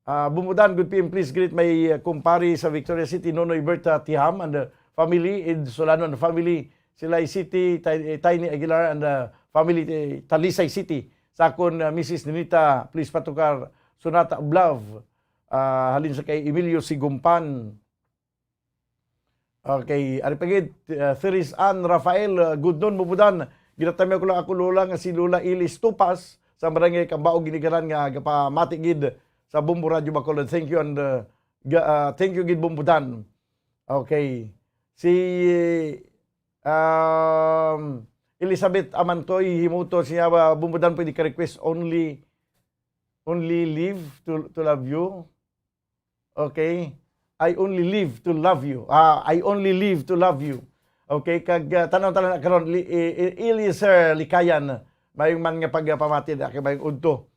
Ah, Bumbudan, good P M, please greet my, ah, kumpare sa Victoria City, Nonoy Berta Tiham and the family, Ed Solano and the family, Silay City, Ti-, Tiny Aguilar and the family, eh, Talisay City. Sa akon, ah, Missus Ninita, please patukar Sonata of Love. Ah, halin sa kay Emilio Sigumpan. Okay, ari pa gid, uh, Therese Ann Rafael, uh, good noon, Bumbudan. Ginatamyaw ko lang ako lola nga si Lola Ilis Tupas sa barangay Kambao, Ginigaran, nga gapamati gid sa Bombo Radyo Bacolod. Thank you and, uh, ga-, uh, thank you gid, Bumbudan. Okay. Si, um, Elizabeth Amantoy Himuto siya, uh, Bumbudan, pwede ka request only, only live to, to love you. Okay? I only live to love you. Ah, I only live to love you. Okay? Kag, ah, tanaw-tanaw na karon, li-, i-, i-, Eliezer Likayan, mayong man nga pagpamati na kay mayong udto.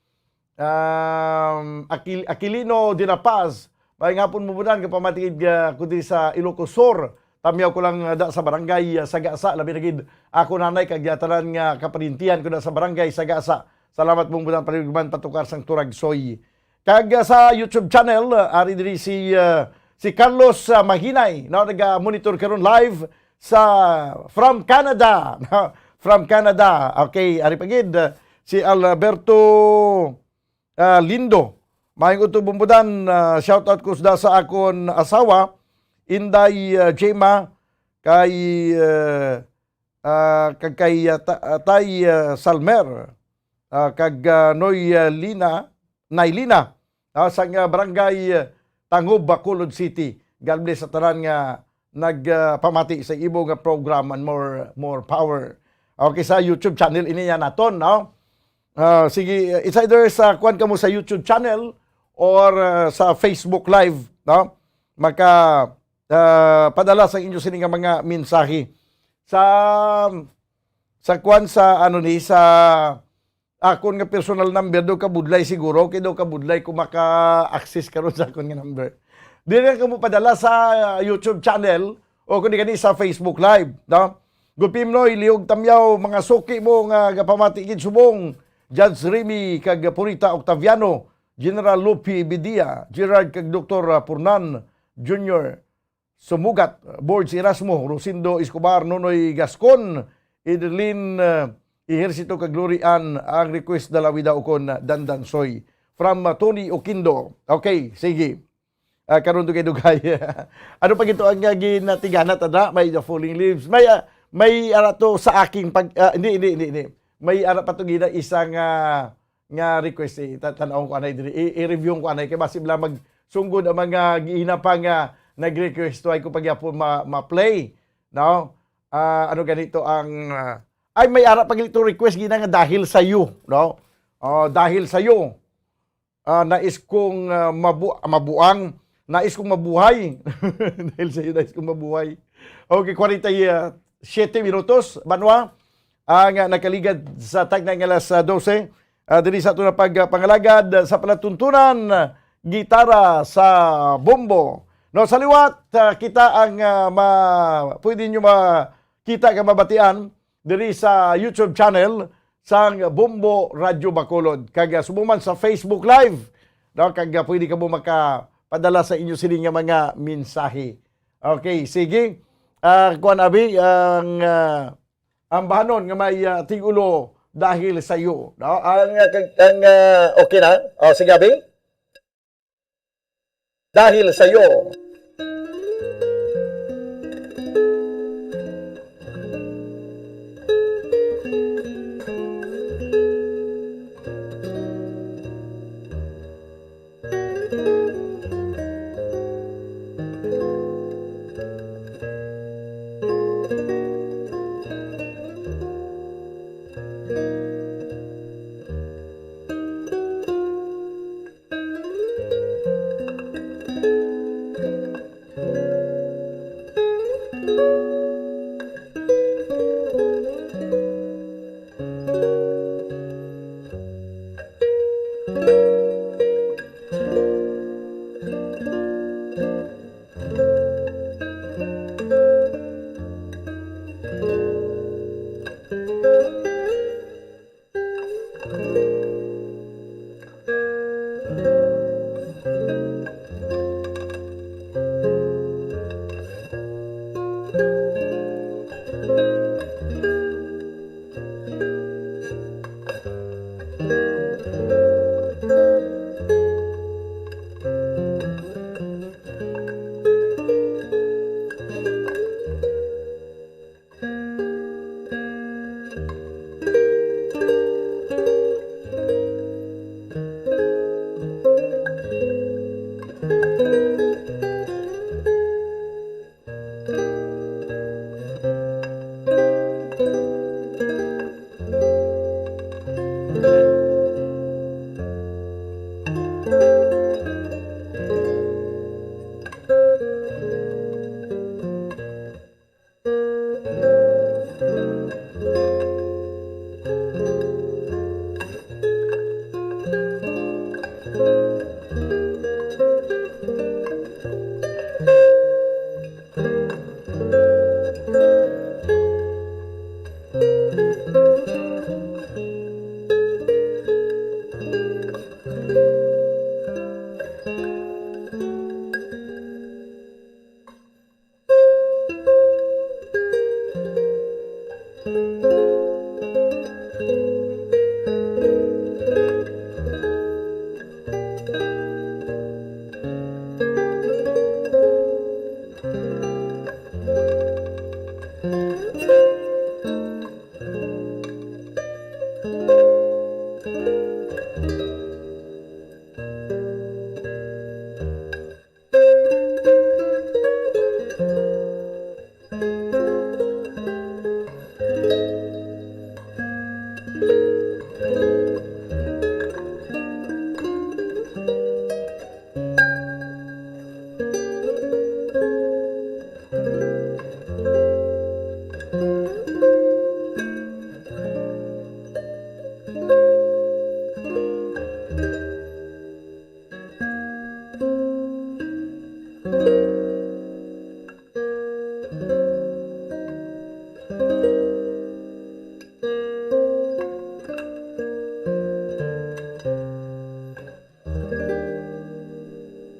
Um, Aquil-, Aquilino de la Paz, mayong hapon, Bumbudan, nga pamati gid, ah, ko diri sa Ilocos Sur. Tamyaw ko lang, ah, da sa barangay, ah, Sagasa, labi na gid ako nanay kag, ah, tanan nga kaparintihan ko da sa barangay Sagasa. Salamat, Bumbudan, palihog man patukar sang Turagsoy. Kag, ah, sa YouTube channel, ah, ari diri si, ah, si Carlos, ah, Mahinay, no, naga-monitor karon live sa, from Canada, no? From Canada. Okay, ari pa gid, ah, si Alberto, ah, Lindo. Maayong udto, Bumbudan, ah, shout out ko sa, sa akon asawa, Inday, ah, Jema, kay, ah, ah, kag kay, ah, Ta-, ah, Tay, ah, Salmer, ah, kag, ah, Noy, ah, Lina, Nay Lina, ah, sa, ah, barangay, ah, Tangob, Bacolod City. God bless sa tanan nga nag, ah, pamati sa imo nga program and more, more power. Okay, sa YouTube channel ini yan naton, no? Ah, sige, it's either sa kuwan kamo sa YouTube channel or, ah, sa Facebook Live, no? Maka, ah, padala sa inyo sini nga mga mensahe. Sa, sa kuwan sa, ano ni, sa akon nga personal number, daw kabudlay siguro, kay daw kabudlay ko maka-access karon sa akon nga number. Dili na kamo padala sa, ah, YouTube channel o kundi gani sa Facebook Live, no? Gupimnoy, Liog Tamyaw, mga suki mo nga gapamati gid subong, Judge Remy kag Purita Octaviano, General Lupi Bidia, Gerard kag Doktor Purnan Junior, Sumugat, Borge Erasmo, Rosindo Escobar, Nonoy Gascon, Edelin, eh, Ejercito kag Glory Ann, ang request na lawi daw kon Dandansoy. From, uh, Tony Oquindo. Okay, sige. Ah, karon dugay-dugay. Ano pa gito ang, uh, ginatigana ta na? May The Falling Leaves. May, ah, may ara to sa aking pag, ah, hindi, hindi, hindi, hindi. May ara pa to gina isang, ah, nga request, eh, ta-, tan-awon ko anay diri. I-, i-review ko anay kay basi bala magsunggod ang mga giina pa nga nag-request, way ko pagyapon ma-, ma-play, no? Ah, ano ganito ang, ah, ay, may ara pa ganito request gina nga dahil sa iyo, no? Oh, dahil sa iyo. Ah, nais kong, ah, mabu-, ah, mabuang, nais kong mabuhay. Dahil sa iyo, nais kong mabuhay. Okay, kwarenta y siete minutos, banwa, ang, ah, nakaligad sa tagna nga alas, ah, dose. Ah, diri sa ato na pagpangalagad sa palatuntunan, gitara sa bombo. No, sa liwat, ah, kita ang, ah, ma-, pwede nyo makita ka mabatian diri sa YouTube channel sang Bombo Radyo Bacolod. Kag, ah, subong man sa Facebook Live, no? Kag, ah, pwede kamo makapadala sa inyo sini nga mga mensahe. Okay, sige. Ah, kuwan, abi, ang, ah, ang bahanon nga may, ah, tigulo dahil sa iyo, no? Ang, ah, kag-, ang, ah, okay na? Oh, sige, abi. Dahil sa'yo.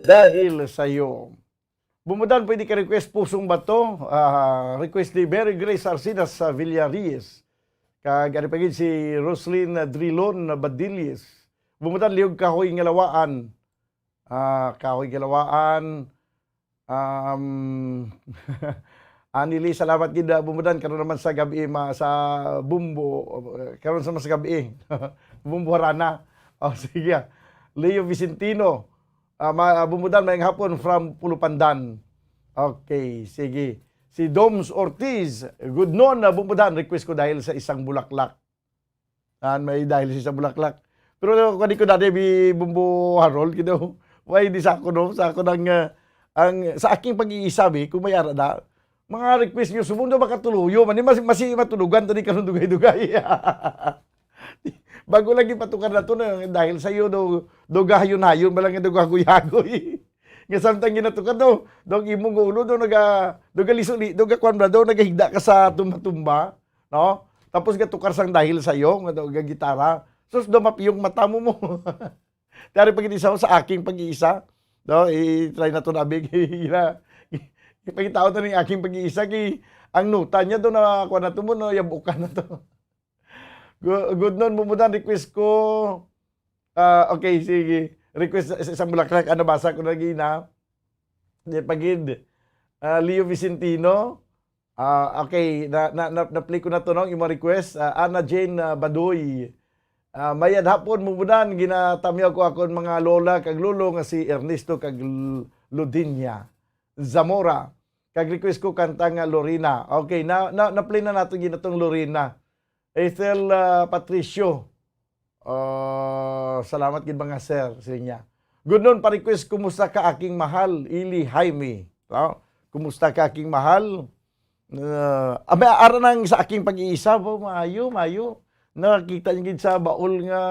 Dahil sa'yo. Bumudan, pwede ka request Pusong Bato. Ah, request ni Mary Grace Arcidas sa Villaries. Kag ari pa gid si Roslyn Drilon Badilles. Bumudan, Lihog Kahoy nga Lawaan. Ah, Kahoy nga Lawaan. Um, Anili, salamat gid, ah, Bumudan, karon naman sa gabi, ma-, sa Bumbo, eh, karon sa mas gabi. Bumbo Harana. Oh, sige, ah. Leo Vicentino, ah, ma-, ah, Bumudan, maayong hapon from Pulupandan. Okay, sige. Si Doms Ortiz, good noon, ah, Bumudan, request ko dahil sa isang bulaklak. An may dahil siya sa bulaklak. Pero kani ko dati bi Bumbo Harold, you know, why di sa ako, no? Sa ako nang, ah, ang, sa aking pag-iisa, bi, kung may ara na, mga request niyo, subong daw makatuluyo, man, mas, mas matulugan to ni karon dugay-dugay. Bago lagi patukar na to na, dahil sa iyo, do, do gahayon-hayon, malang do gagoy-hagoy. Nga samtang ginatukar, do, do ang imong ulo, do, naga, do galisuli, do gakuan ba, do, nagahigda ka sa tumba-tumba. No? Tapos gatukar sang dahil sa iyo nga daw gagitara. Sus, daw mapiyong mata mo mo. Tari pag isa sa aking pag-iisa. No, i-try na to na big. Ipangita ko to ning aking pag-iisa kay ang nota niya do na kuha na to mo, no, yabukan na to. Gu-, good noon, Bumudan, request ko. Ah, okay, sige. Request sa, sa isang bulaklak, ano, basa ko na gina. Di pa gid. Ah, Leo Vicentino. Ah, okay, na, na, na, na-play ko na to, no, imong request. Ah, Ana Jane, ah, Badoy. Ah, mayad hapon, Bumbudan, ginatamyaw ko akon mga lola kag lolo nga si Ernesto kag L-, Ludinia Zamora. Kag request ko kanta nga Lorena. Okay, na, na, na-play na nato ginatong Lorena. Ethel, ah, Patricio. Ah, salamat gid, mga sir, sa inyo. Good noon, pa-request, "Kumusta ka, aking mahal?" Ili Jaime. No? "Kumusta ka, aking mahal?" Ah, abi, ara nang "Sa Aking Pag-iisa" ba, maayo, maayo. Nakita niyo gid sa baul nga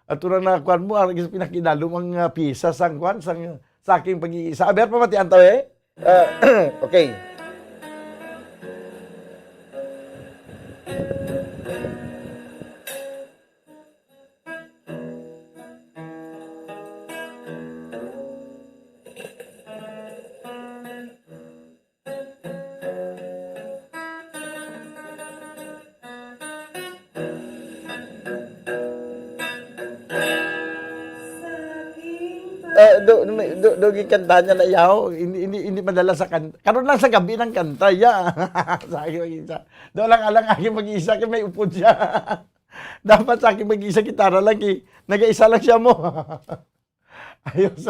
ato na nakuan mo, ara gid sa pinakinalumang, ah, piyesa sang kuan, sang "Sa Aking Pag-iisa." Abi, ara pa matian ta, eh? Ah, okay. Eh, do, may, do, do, gikantahan niya na yaw. Hindi, hindi, hindi madala sa kan-, karon lang sa gabi ng kanta, ya. Sa akin, mag-isa. Do lang, alang aking mag-isa, kay may upod siya. Dapat sa aking mag-isa, gitara lang, eh. Nag-isa lang siya mo. Ayos.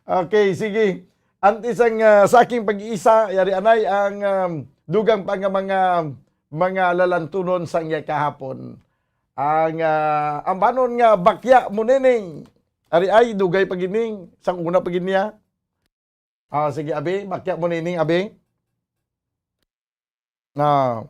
Okay, sige. Antes ang, ah, "Sa Aking Pag-iisa," yari anay ang, um, dugang pa nga mga, mga lalantunon sang iya kahapon. Ang, ah, ang banon nga "Bakya Mo Nining." Ari ay, dugay pa gini, sang una pa gid niya. Ah, sige, abi, "Bakya Mo Nining," abi. Ah.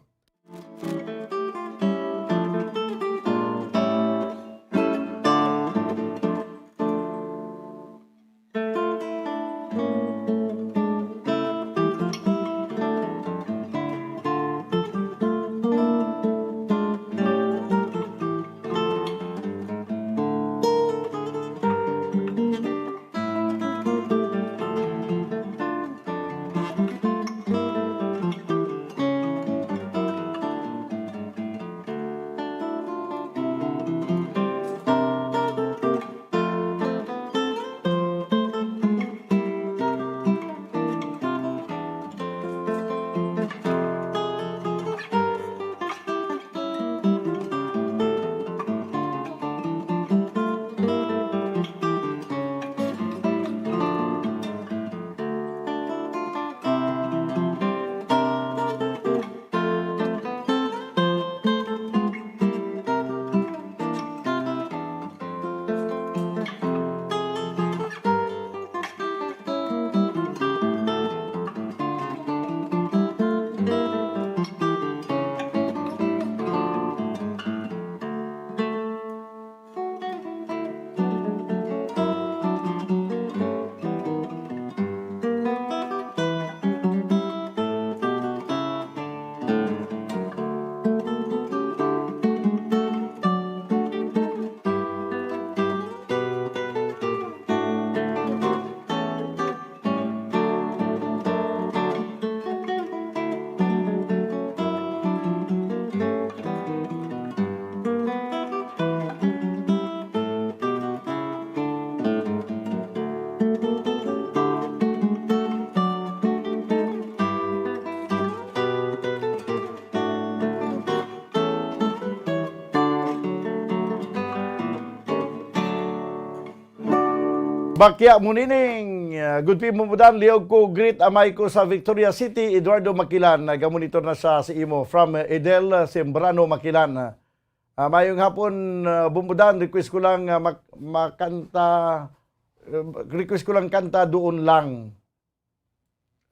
Bakya Mo Nining, ah, good evening, Bumbudan. Liog ko, greet amay ko sa Victoria City, Eduardo Makilan. Nagamonitor na siya sa imo. From, ah, Edel Sembrano Makilan. Ah, mayong hapon, ah, Bumbudan. Request ko lang, ah, mak-, makanta, ah, request ko lang kanta "Doon Lang."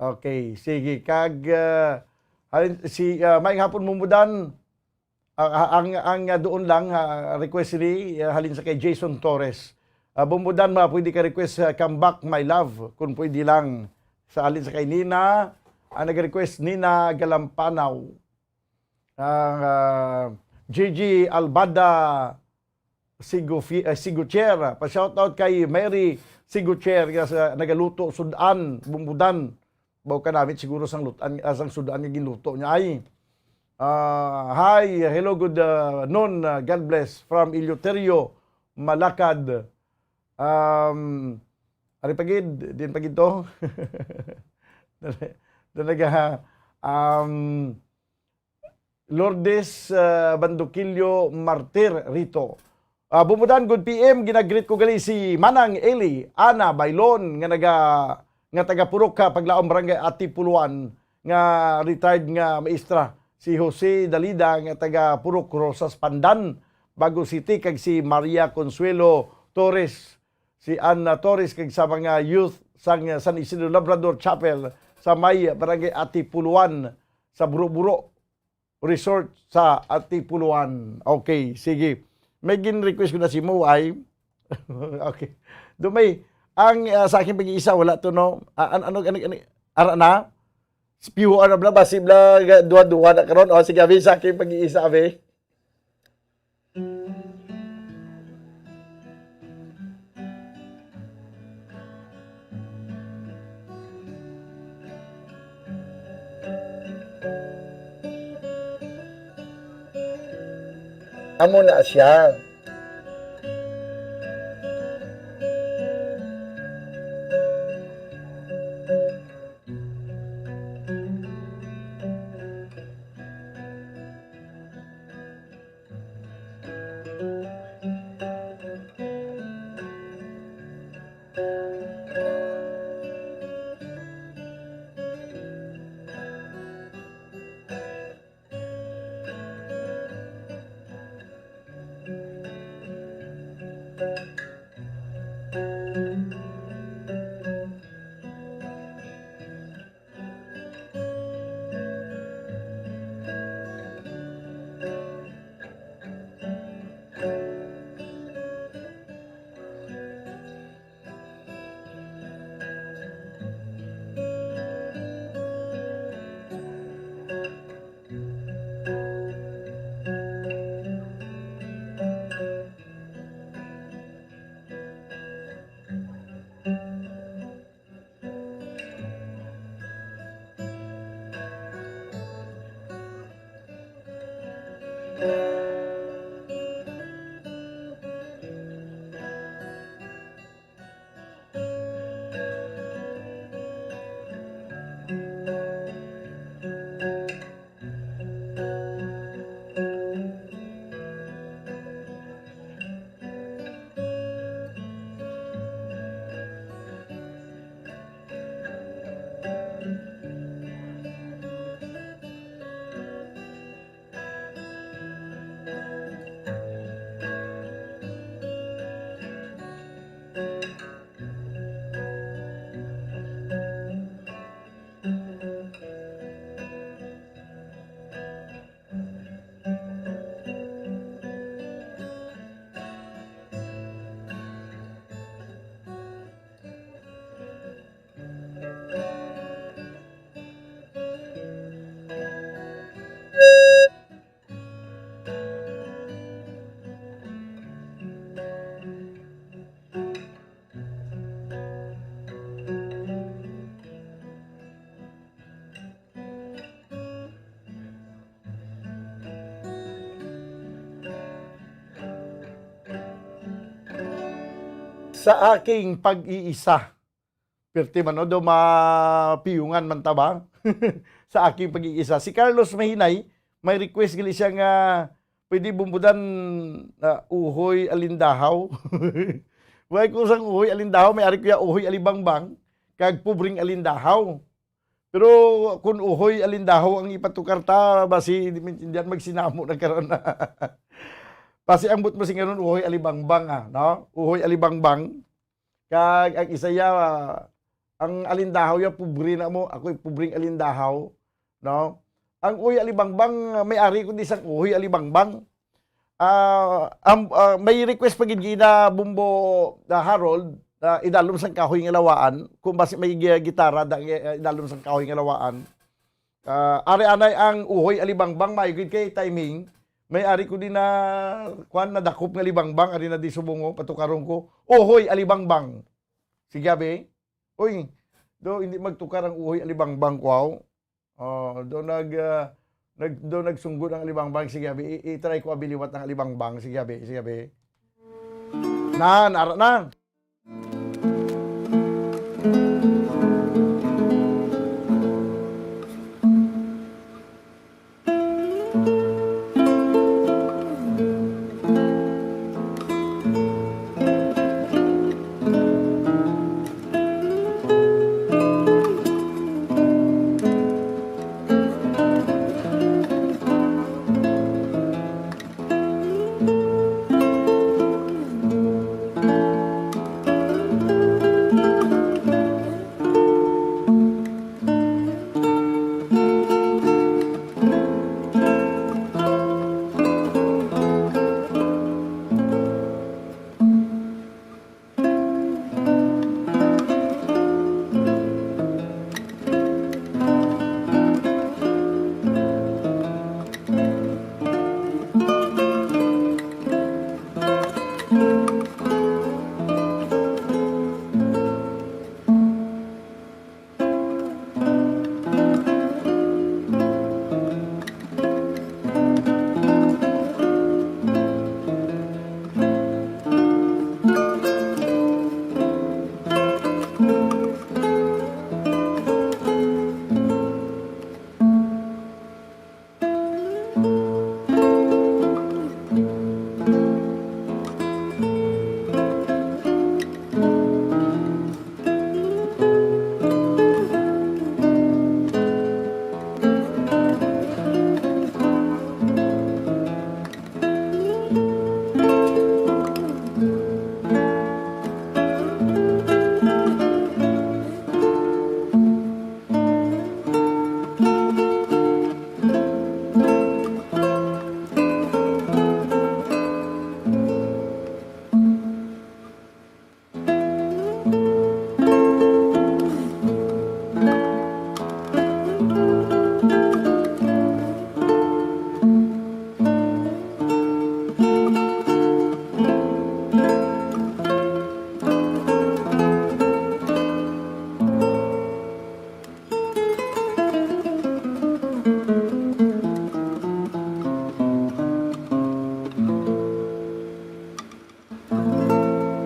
Okay, sige. Kag, ah, halin, si, ah, mayong hapon, Bumbudan. Ah, ah, ang, ang, ah, "Doon Lang," ah, request ni, ah, halin sa kay Jason Torres. Ah, Bumbudan, ma, pwede ka request, ah, "Come Back, My Love," kung pwede lang. Sa halin sa kay Nina, ang nag-request, Nina Galampanaw. Ang, ah, Gigi Albada, Sigo-, eh, Sigutier. Pa-shoutout kay Mary Sigutier nga sa nagaluto sud-an, Bumbudan. Baw kanamit siguro sang lut-an, ah, sang sud-an nga ginluto niya ay. Ah, hi, hello, good, ah, noon, ah, God bless from Eleuterio, Malacad. Um, Ari pa gid, din pa gid to. Talaga, um, Lourdes, ah, Bandoquillo Martir Rito. Ah, Bumbudan, good P M, ginagreet ko gali si Manang Eli Ana Bailon nga naga, nga taga Purok ka Paglaom, Barangay Atipuluan, nga retired nga maestra, si Jose Dalida nga taga Purok Rosas Pandan, Bago City, kag si Maria Consuelo Torres, si Anna Torres, kag sa mga youth sang San Isidro Labrador Chapel sa may Barangay Atipuluan sa Buruburo Resort sa Atipuluan. Okay, sige. May gin-request ko na si Mo ay. Okay. Dumay, ang, ah, sa aking pag-iisa, wala to, no? Ah, ano, ano, ano, ano, ara na? Pihuan na bala, basi bala, ga-, duha-duha na karon. O, sige, abi, sa aking pag-iisa, abi. Amo na siya. Sa aking pag-iisa. Perti man, no? Do mapiyungan man ta ba? Sa aking pag-iisa. Si Carlos Mahinay, may request gali siya nga pwede Bumbudan, ah, uhoy alindahaw. Wala ko sang uhoy alindahaw, may ari ko ya uhoy alibangbang, kag pobreng alindahaw. Pero kung uhoy alindahaw ang ipatukar ta, basi di man diyan magsinamo na karon. Basi ang buot mo singanon, uhoy alibangbang, ah, no? Uhoy alibangbang. Kag ang isa ya, ah, ang alindahaw ya, pobre na mo, ako'y pobreng alindahaw, no? Ang uhoy alibangbang, may ari ko di sang uhoy alibangbang. Ah, am-, ah, may request pa gid gina Bumbo, ah, Harold, ah, idalom sang kahoy nga lawaan, kung basi may gi-, gitara da, eh, idalom sang kahoy nga lawaan. Ah, ari anay ang uhoy alibangbang, maayo gid kay timing. May ari ko din na, kuan, nadakop nga alibangbang, ari na di subungo, patukaron ko. Uhoy alibangbang. Sige, abi. Uy, do, hindi magtukar ang uhoy alibangbang, kwaw. Oh, do nag, ah, nag-, do nagsunggod ang alibangbang. Sige, abi. I-, i-try ko, abi, liwat ang alibangbang. Sige, abi. Sige, abi. Nan, ara na.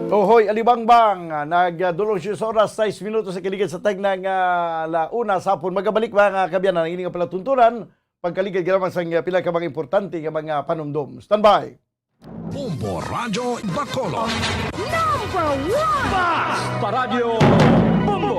Ohoy, alibangbang, ah, nag, ah, dulong siyas oras, sais minutos sa kaligid sa tagna nga la una sa hapon. Magabalik, mga kaabyanan, ang ini nga palatuntunan, pagkaligid ka lamang sa, ah, pila ka mga importante nga mga panumdom. Standby. Bombo Radyo Bacolod. Number one! Basta Radyo Bombo!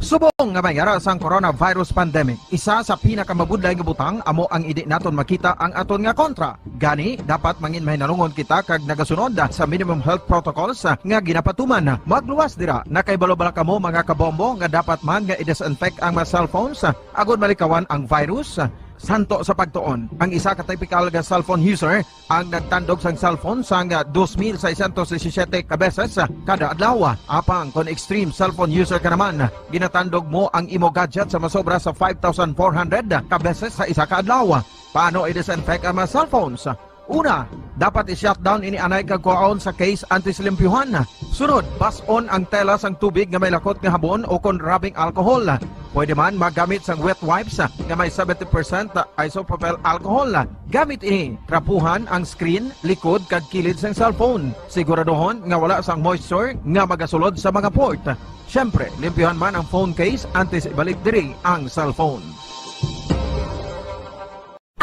Subong nga may ara sang coronavirus pandemic, isa sa pinakamabudlay nga butang amo ang indi naton makita ang aton nga kontra. Gani, dapat mangin mahinalungon kita kag nagasunod sa minimum health protocols nga ginapatuman. Magluwas dira, nakahibalo bala kamo, mga kabombo, nga dapat man nga i-disinfect ang mga cellphones agod malikawan ang virus? Santo sa pagtuon, ang isa ka typical nga cellphone user ang nagtandog sang cellphone sang dos mil seiscientos disisiete ka beses kada adlaw. Apang kon extreme cellphone user ka naman, ginatandog mo ang imo gadget sa masobra sa five thousand four hundred ka beses sa isa ka adlaw. Paano i-disinfect ang mga cellphones? Una, dapat i-shutdown ini anay kag kuhaon sa case antes limpyuhan. Sunod, bas-on ang tela sang tubig nga may lakot nga habon o kon rubbing alcohol. Pwede man magamit sang wet wipes nga may seventy percent isopropyl alcohol. Gamit ini, trapuhan ang screen, likod, kag kilid sang cellphone. Siguraduhon nga wala sang moisture nga magasulod sa mga port. Siyempre, limpyuhan man ang phone case antes ibalik diri ang cellphone.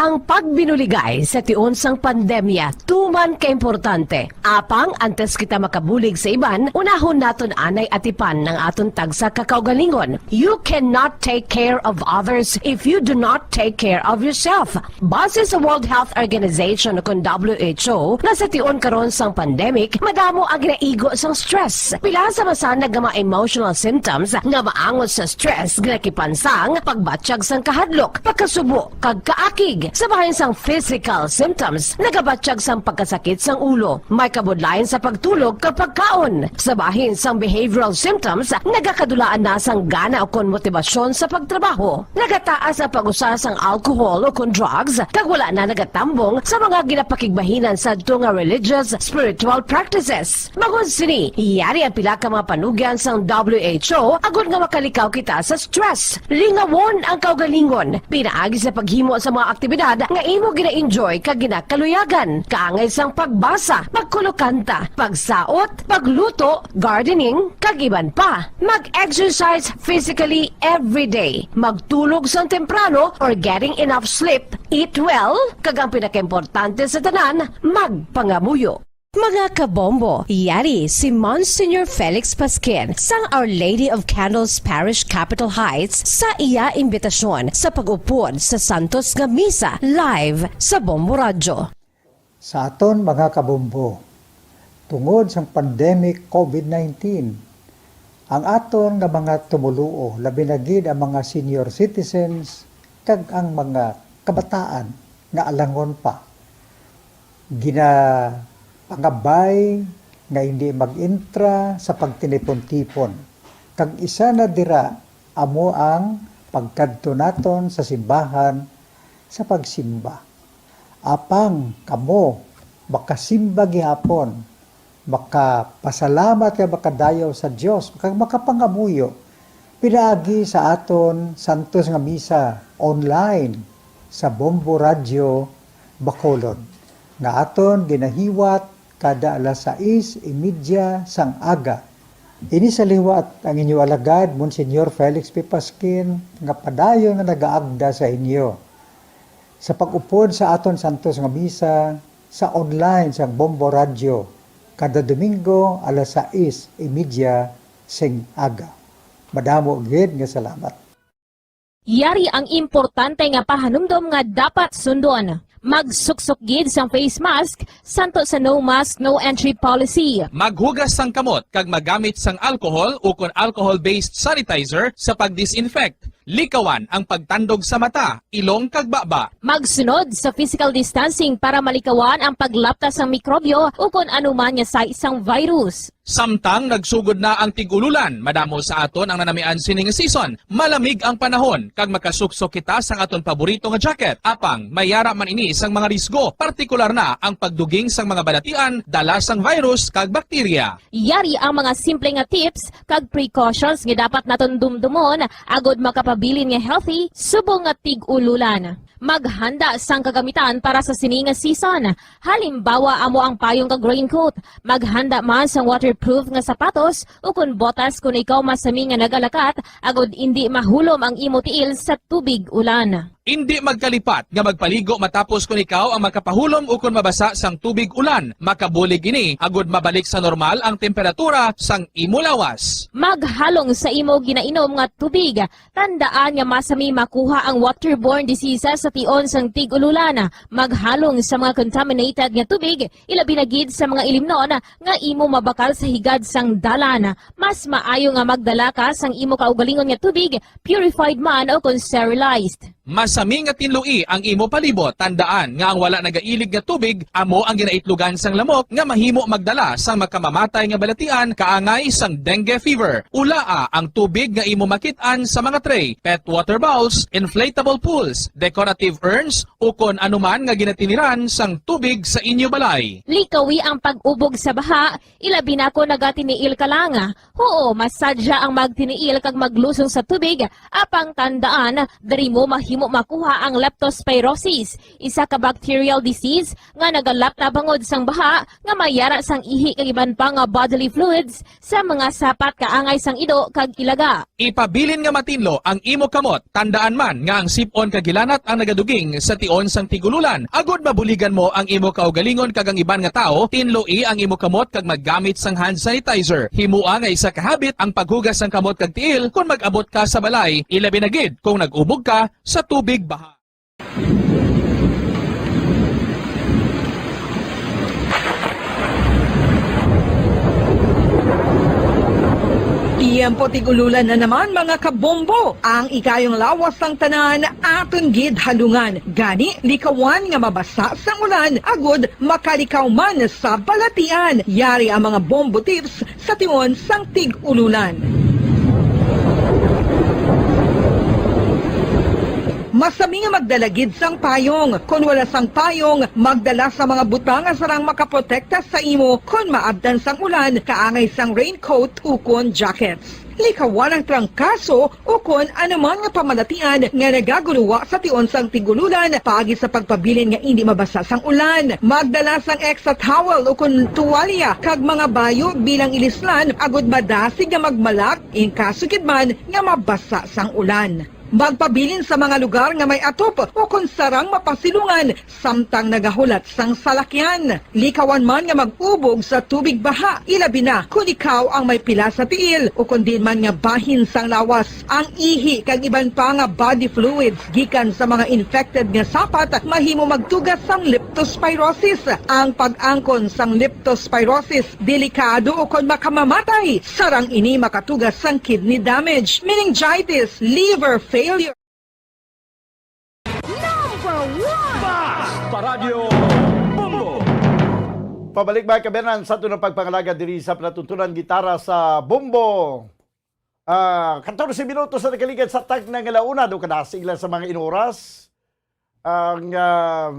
Ang pagbinuligay sa tion sang pandemya tuman ka importante. Apang antes kita makabulig sa iban, unahon naton anay atipan ang aton tagsa ka kaugalingon. You cannot take care of others if you do not take care of yourself. Base sa World Health Organization, o kon W H O, nga sa tion karon sang pandemic, madamo ang ginaigo sang stress. Pila sa masanag nga mga emotional symptoms nga maangot sa stress ginakipan sang pagbatyag sang kahadlok, pagkasubo, kag kaakig. Sa bahin sang physical symptoms, nagabatyag sang pagkasakit sang ulo, may kabudlayan sa pagtulog kag pagkaon. Sa bahin sang behavioral symptoms, nagakadulaan na sang gana ukon motibasyon sa pagtrabaho. Nagataas ang pag-usa sang alcohol ukon drugs, kag wala na nagatambong sa mga ginapakigbahinan sadto nga religious, spiritual practices. Bangod sini, yari ang pila ka mga panugyan sang W H O agod nga makalikaw kita sa stress. Lingawon ang kaugalingon pinaagi sa paghimo sa mga aktibidad aktibidad nga imo gina-enjoy kag ginakaluyagan, kaangay sang pagbasa, pagkulokanta, pagsaot, pagluto, gardening, kag iban pa. Mag-exercise physically every day. Magtulog sang temprano or getting enough sleep. Eat well, kag ang pinakaimportante sa tanan, magpangamuyo. Mga kabombo, yari si Monsignor Felix Pasquin sang Our Lady of Candles Parish, Capitol Heights, sa iya imbitasyon sa pag-upod sa santos nga misa live sa Bombo Radyo. Sa aton mga kabombo, tungod sang pandemic COVID nineteen, ang aton nga mga tumoluo, labi na gid ang mga senior citizens kag ang mga kabataan nga alangon pa, ginapangabay nga hindi mag-intra sa pagtinipon-tipon. Kag isa na dira amo ang pagkadto naton sa simbahan sa pagsimba. Apang kamo makasimba gihapon, makapasalamat kag makadayaw sa Dios, kag makapangamuyo pinaagi sa aton santos nga misa online sa Bombo Radyo Bacolod, nga aton ginahiwat kada alas sais y media sang aga. Ini sa liwat ang inyo alagad, Monsignor Felix P. Pasquin, nga padayon nga nagaagda sa inyo sa pag-upod sa aton santos nga misa sa online sang Bombo Radyo kada Domingo alas sais y media sing aga. Madamo gid nga salamat. Yari ang importante nga pahanumdom nga dapat sundon. Magsuksok gid sang face mask, santo sa no mask, no entry policy. Maghugas sang kamot kag magamit sang alcohol ukon alcohol-based sanitizer sa pag-disinfect. Likawan ang pagtandog sa mata, ilong kag baba. Magsunod sa physical distancing para malikawan ang paglapta sang mikrobyo ukon anuman nga sais sang virus. Samtang nagsugod na ang tig-ululan, madamo sa aton ang nanamian sini nga season. Malamig ang panahon, kag makasuksok kita sang aton paborito nga jacket. Apang, may yara man ini sang mga risgo, partikular na ang pagduging sang mga balatian dala sang virus kag bakterya. Yari ang mga simple nga tips kag precautions nga dapat naton dumdumon agod makapabilin nga healthy subong nga tig-ululan. Maghanda sang kagamitan para sa sini nga season. Halimbawa, amo ang payong kag raincoat. Maghanda man sang waterproof nga sapatos ukon botas kon ikaw masami nga nagalakat agod indi mahulom ang imo tiil sa tubig ulan. Indi magkalipat nga magpaligo matapos kon ikaw ang makapahulom ukon mabasa sang tubig ulan. Makabulig ini agod mabalik sa normal ang temperatura sang imo lawas. Maghalong sa imo ginainom nga tubig. Tandaan nga masami makuha ang waterborne diseases sa tion sang tig-ululan. Maghalong sa mga contaminated nga tubig, ilabi na gid sa mga ilimnon nga imo mabakal sa higad sang dalan. Mas maayo nga magdala ka sang imo kaugalingon nga tubig, purified man o kon sterilized. Masami nga tinloi ang imo palibot. Tandaan nga ang wala nagailig nga tubig amo ang ginaitlogan sang lamok nga mahimo magdala sang makamamatay nga balatian kaangay sang dengue fever. Ulaa ang tubig nga imo makit-an sa mga tray, pet water bowls, inflatable pools, decorative urns, ukon anuman nga ginatiniran sang tubig sa inyo balay. Likawi ang pag-ubog sa baha, ilabi na kon nagatiniil ka lang. Huo, masadya ang magtiniil kag maglusong sa tubig, apang tandaan, diri mo mahimo makuha ang leptospirosis, isa ka bacterial disease nga nagalapta bangod sang baha nga may yara sang ihi kag iban pa nga bodily fluids sa mga sapat kaangay sang ido kag ilaga. Ipabilin nga matinlo ang imo kamot. Tandaan man nga ang sip-on kag hilanat ang nagaduging sa tion sang tig-ululan. Agod mabuligan mo ang imo kaugalingon kag ang iban nga tawo, tinloi ang imo kamot kag maggamit sang hand sanitizer. Himoa nga isa ka habit ang paghugas sang kamot kag tiil kon mag-abot ka sa balay, ilabi na gid kon nag-ubog ka sa tubig baha. Tiyempo tig-ululan na naman, mga kabombo. Ang ikayong lawas sang tanan aton gid halungan. Gani, likawan nga mabasa sang ulan agud makalikaw man sa balatian. Yari ang mga bombo tips sa tion sang tig-ululan. Masami nga magdala gid sang payong. Kon wala sang payong, magdala sa mga butang nga sarang makaprotekta sa imo kon maabtan sang ulan, kaangay sang raincoat ukon jackets. Likawan ang trangkaso ukon anuman nga pamalatian nga nagaguluwa sa tion sang tigululan paagi sa pagpabilin nga indi mabasa sang ulan. Magdala sang extra towel ukon tuwalya kag mga bayo bilang ilislan agud madasig nga magmalak in kaso gid man nga mabasa sang ulan. Magpabilin sa mga lugar nga may atop ukon sarang mapasilungan samtang nagahulat sang salakyan. Likawan man nga mag-ubog sa tubig baha, ilabi na kon ikaw ang may pila sa tiil ukon diin man nga bahin sang lawas. Ang ihi kag iban pa nga body fluids gikan sa mga infected nga sapat mahimo magtuga sang leptospirosis. Ang pag-angkon sang leptospirosis delikado ukon makamamatay. Sarang ini makatuga sang kidney damage, meningitis, liver failure. Number one! Bas Paradyo Bombo! Pabalik, mga kabenan, sa aton nga pagpangalaga diri sa palatuntunan gitara sa Bombo. Ah, katorse minutos na nakaligad sa tagna nga launa, do kadasig lang sa mga inoras. Ang ah,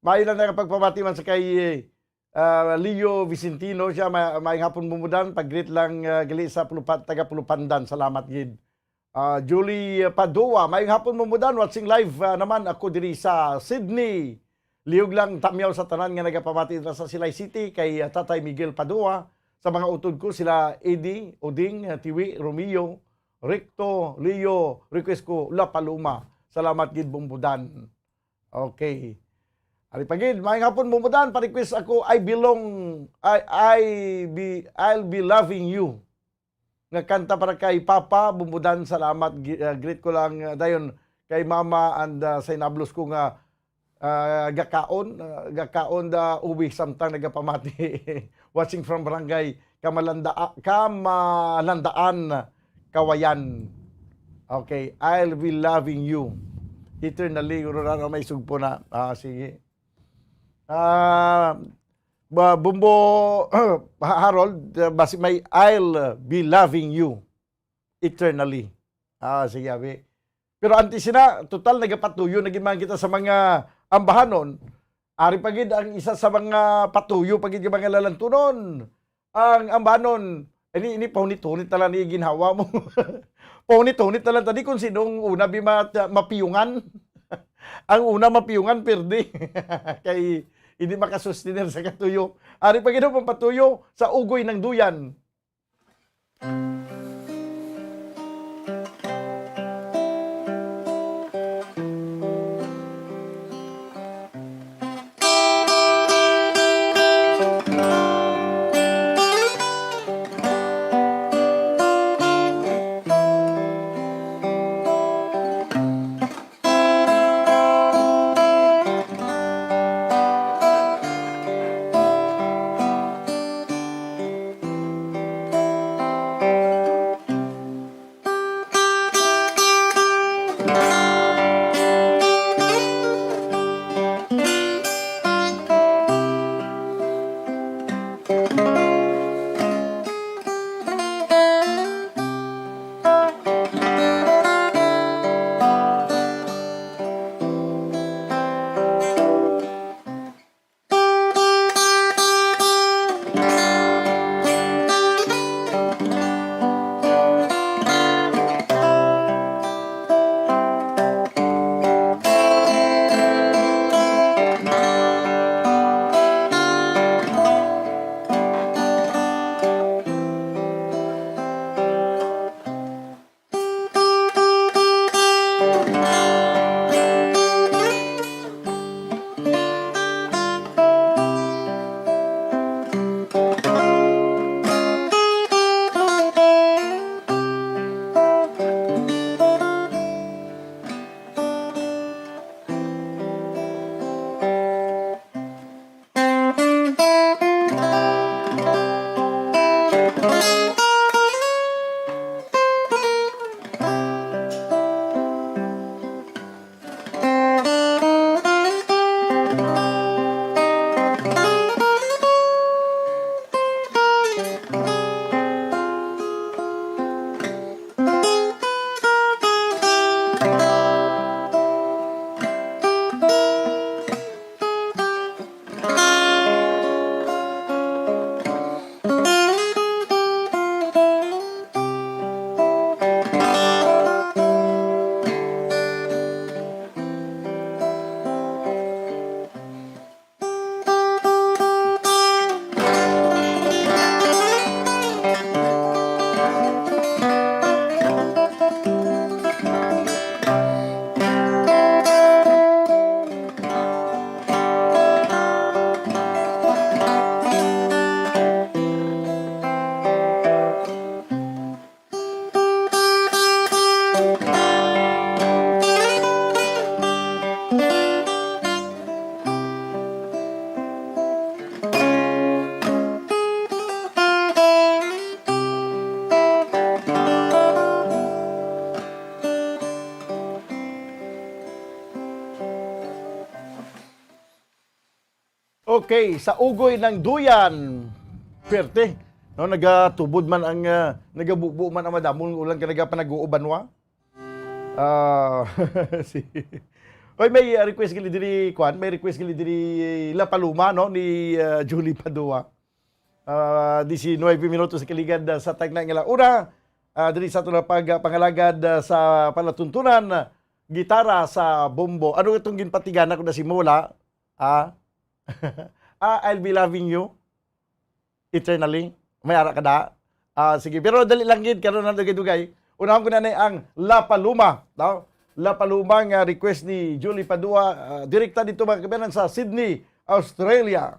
maayo lang nga pagpamati man sa kay ah, Leo Vicentino, siya, ma maayong hapon, Bumbudan, pag-greet lang ah, gali sa Pulupa-, taga Pulupandan. Salamat gid. Ah, Julie Padua, maayong hapon, Bumbudan, watching live ah, naman ako diri sa Sydney. Liog lang tamyaw sa tanan nga nagapamati dira sa Silay City, kay ah, Tatay Miguel Padua, sa mga utod ko sila Eddie, Oding, ah, Tiwi, Romeo, Recto, Leo, request ko La Paloma. Salamat gid, Bumbudan. Okay. Ari pa gid, maayong hapon, Bumbudan, pa-request ako I belong I I be I'll be loving you nga kanta para kay Papa. Bumbudan, salamat. Gi- ah, greet ko lang ah, dayon kay Mama and ah, sa inablos ko nga ah, gakaon, ah, gakaon da uwi samtang nagapamati. Watching from Barangay Kamalanda Kamalandaan, Kawayan. Okay, I'll be loving you eternally. Guro na may sugpo na. Ah, sige. Ah, ba, Bumbo Harold, ah, basi may I'll be loving you eternally. Ah, sige, abi. Pero antes sina, total nagapatuyo na gid man kita sa mga ambahanon. Ari pa gid ang isa sa mga patuyo pa gid nga mga lalantunon. Ang ambahanon, ini, ini pahunit-hunit na lang ni ginhawa mo. Pahunit-hunit na lang tadi kung sinong una bi ma-, mapiyungan. Ang una mapiyungan, pirdi. Kay hindi makasustener sa katuyo. Ari pa gid ang patuyo sa ugoy ng duyan. Okay, sa ugoy ng duyan. Perte, no, nagatubod man ang, ah, nagabubo man ang madamong ulan kag nagapanag-uo banwa. Ah, si, oy, may, ah, request gali diri, kwan, may request gali diri, La Paloma, no, ni, ah, Julie Padua. Ah, diecinuebe minutos sa kaligad, ah, sa tagna nga la una. Ah, diri sa aton nga pag-, pangalagad, ah, sa palatuntunan, gitara sa bombo. Ano itong ginpatigan ako na si Mola? Ah? Ah, I'll be loving you eternally. May ara ka da? Ah, sige. Pero dali lang gid, karon na dugay-dugay. Unahon ko na ni ang La Paloma, no? La Paloma nga request ni Julie Padua, ah, direkta dito, mga kabayan, sa Sydney, Australia.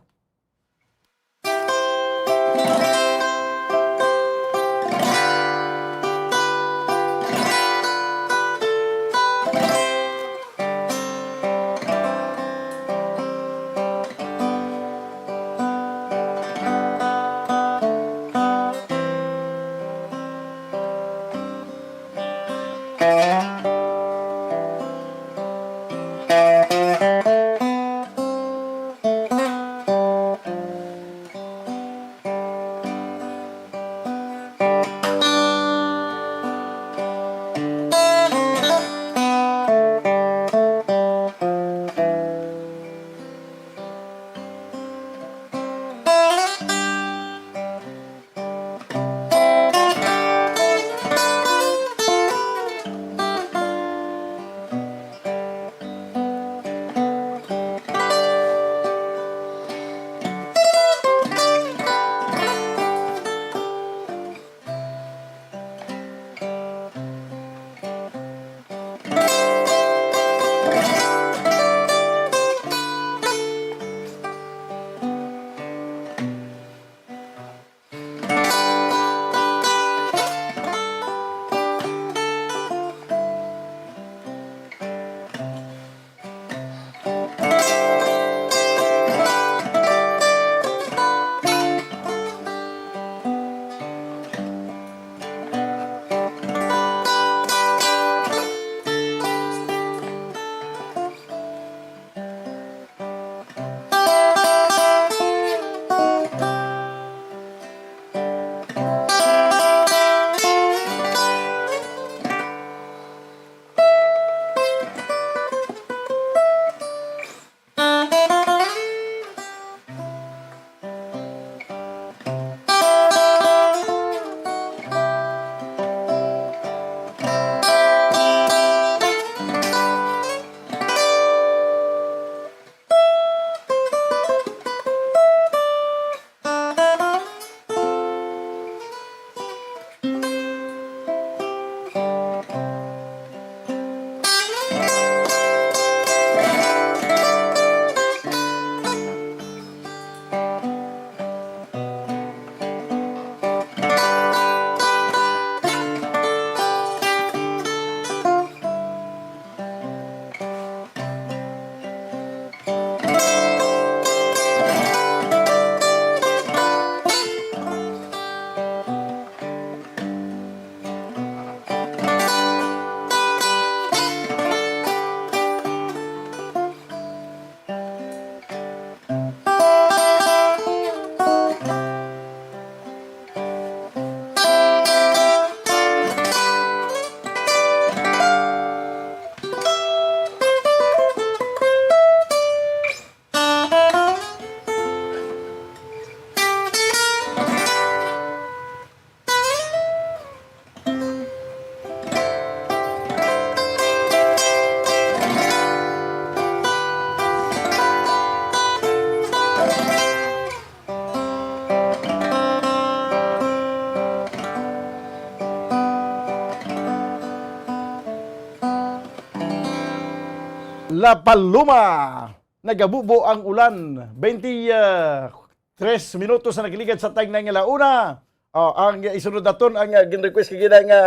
La Paloma, nagabubo ang ulan. Twenty, ah, tres minutos na nagligad sa tagna nga la una. Oh, ang isunod naton ang, ah, gin-request kagina nga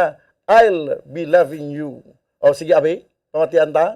I'll Be Loving You. Oh, sige, abi, pamatian ta.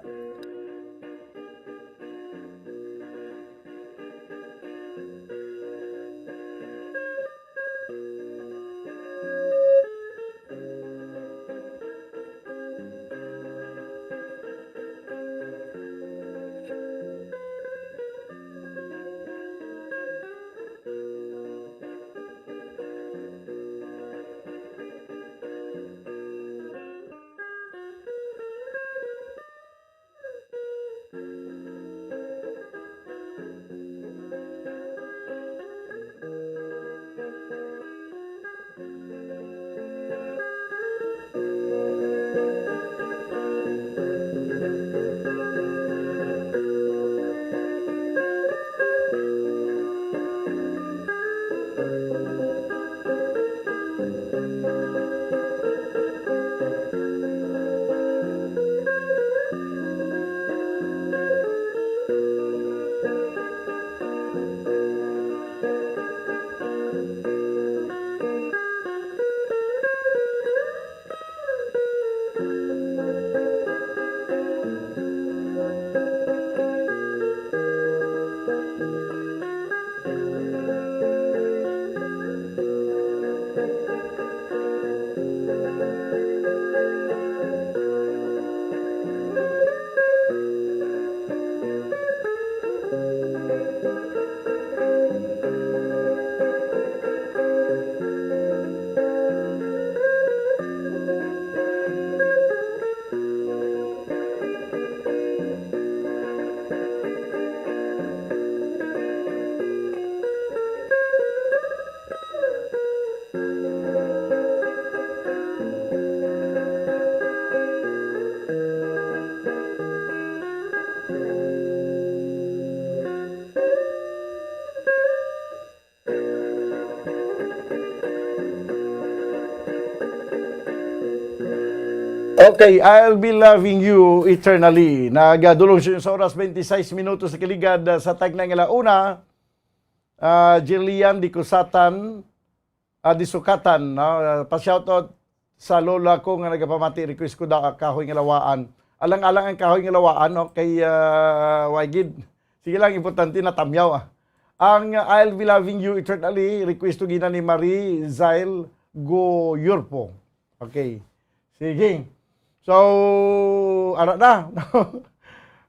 Okay, I'll be loving you eternally. Nagadulong siya sa oras, twenty-six minutos sa kaligad, ah, sa tagna nga la una. Ah, Jillian Dikusatan, ah, Disukatan, no? Ah, pa-shoutout sa lola ko nga nagapamati, request ko daw ang Kahoy nga Lawaan. Alang-alang ang Kahoy nga Lawaan, no? Kay, ah, wagid. Sige lang, importante natamyaw, ah. Ang I'll Be Loving You Eternally, request to gina ni Marie Zyle Goyurpo. Okay. Sige. So, ara na.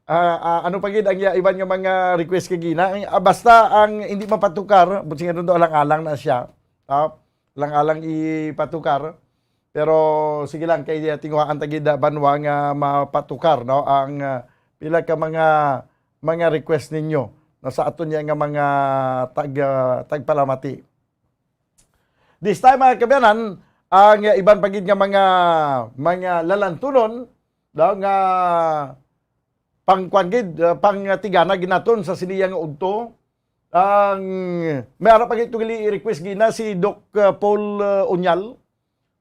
Ah, ah, ano pa gid ang iya-, iban nga mga request kay gina? Ah, basta ang hindi mapatukar, buot silingon, alang-alang na siya. Ah, alang-alang ipatukar. Pero sige lang, kay, ah, tinguhaan ta gid, ah, banwa nga mapatukar, no? Ang, ah, pila ka mga, mga request ninyo, no, sa aton niya nga mga tag-, ah, tagpalamati. This time, mga kaabyanan, ang iban pa gid nga mga, mga lalantunon daw nga pangkuan gid, uh, pangtigana gid naton sa siniya nga udto. Ang may ara pa gid gali i-request gina si Doc, uh, Paul, uh, Unyal.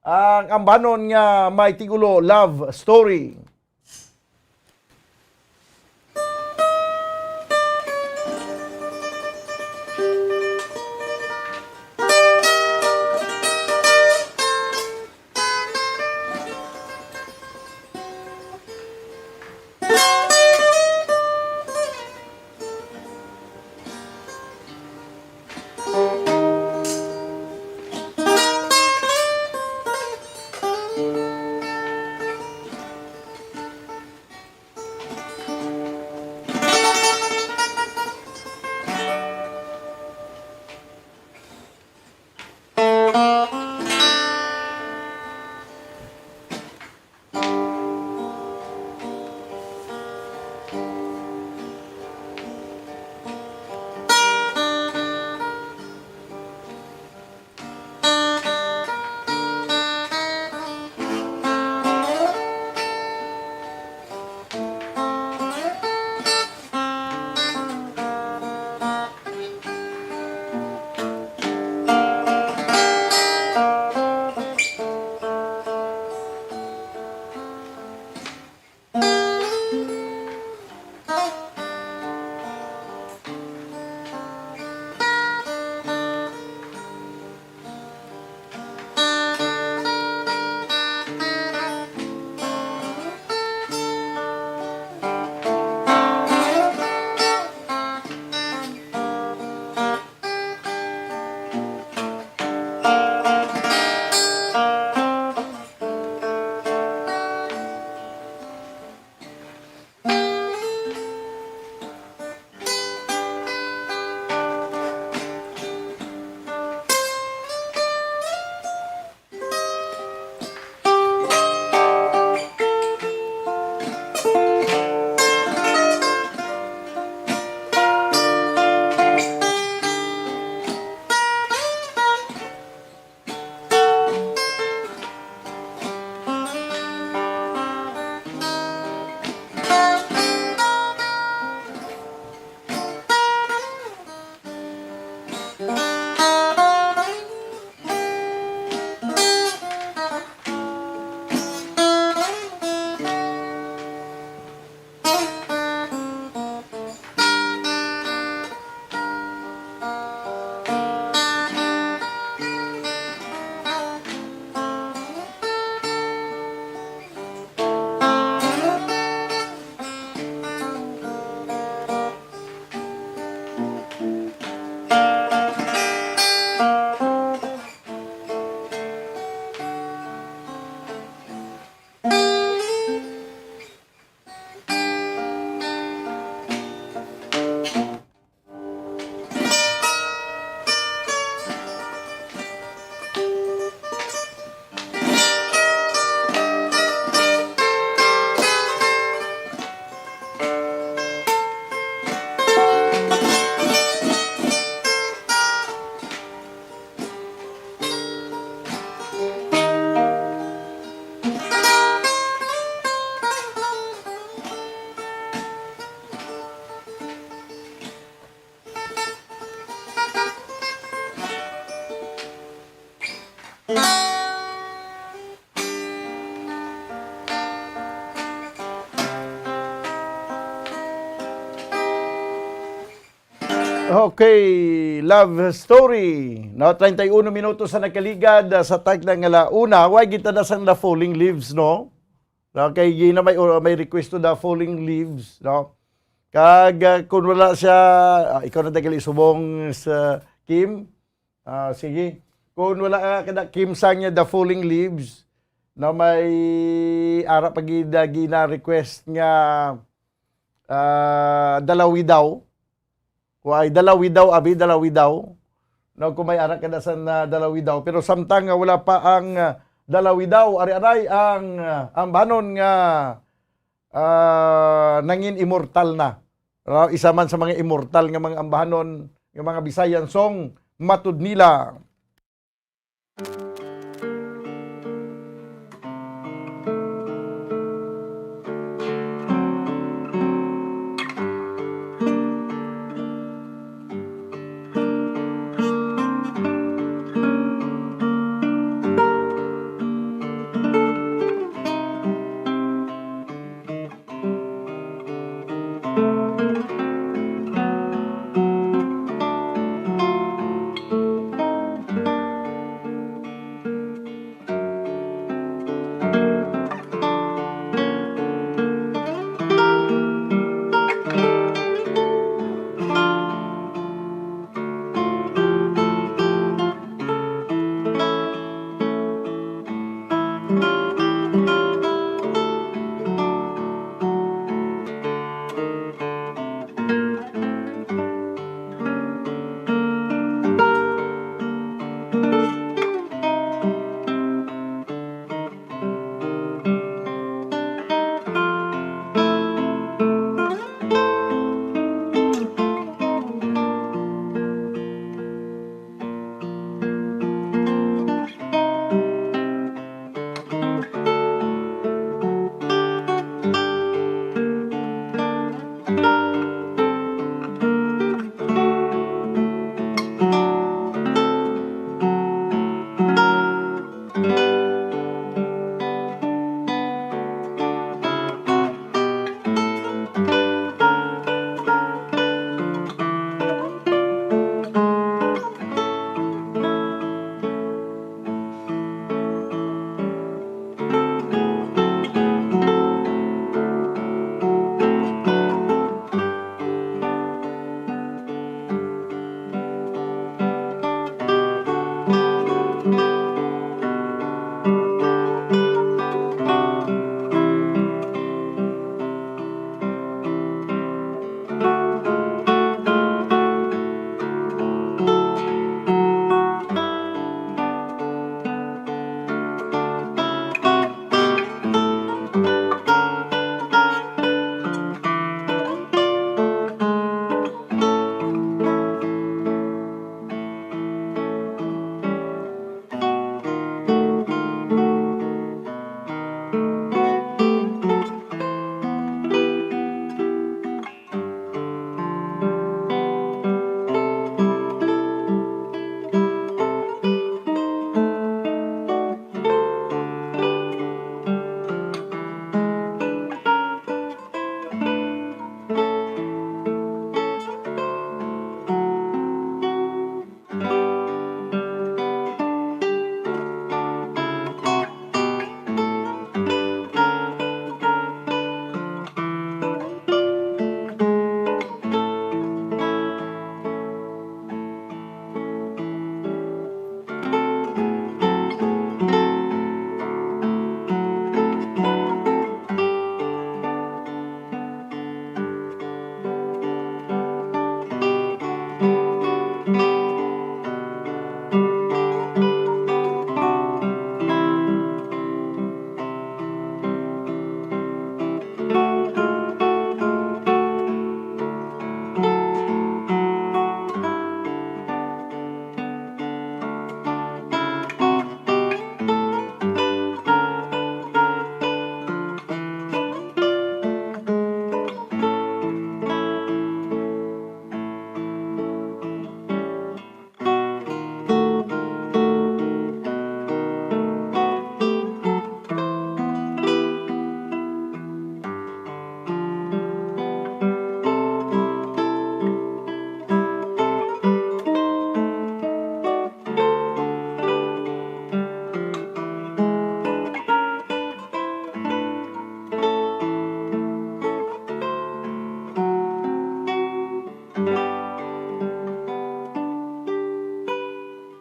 Ang ambanon nga may titulo Love Story. Okay, love story. No, treinta y uno minutos sa nakaligad, ah, sa tagna nga la una. Way gitanasan na falling leaves, no? No, kay gina may, or may request to the falling leaves, no? Kag, ah, kung wala siya, ah, ikaw na tagal isubong sa Kim. Ah, sige. Kung wala ka kada Kim sang niya the falling leaves, no, may ara pa gid, ah, gina-request nga, ah, dalawi daw. Wa ay dalawi daw, abi, dalawi daw. No, kung may ara ka na sa na dalawi daw. Pero samtang nga wala pa ang, ah, dalawi daw, ari-aray ang, ah, ambanon nga, ah, nangin immortal na. No, isa man sa mga immortal nga mga ambahanon nga mga Bisayan song matud nila.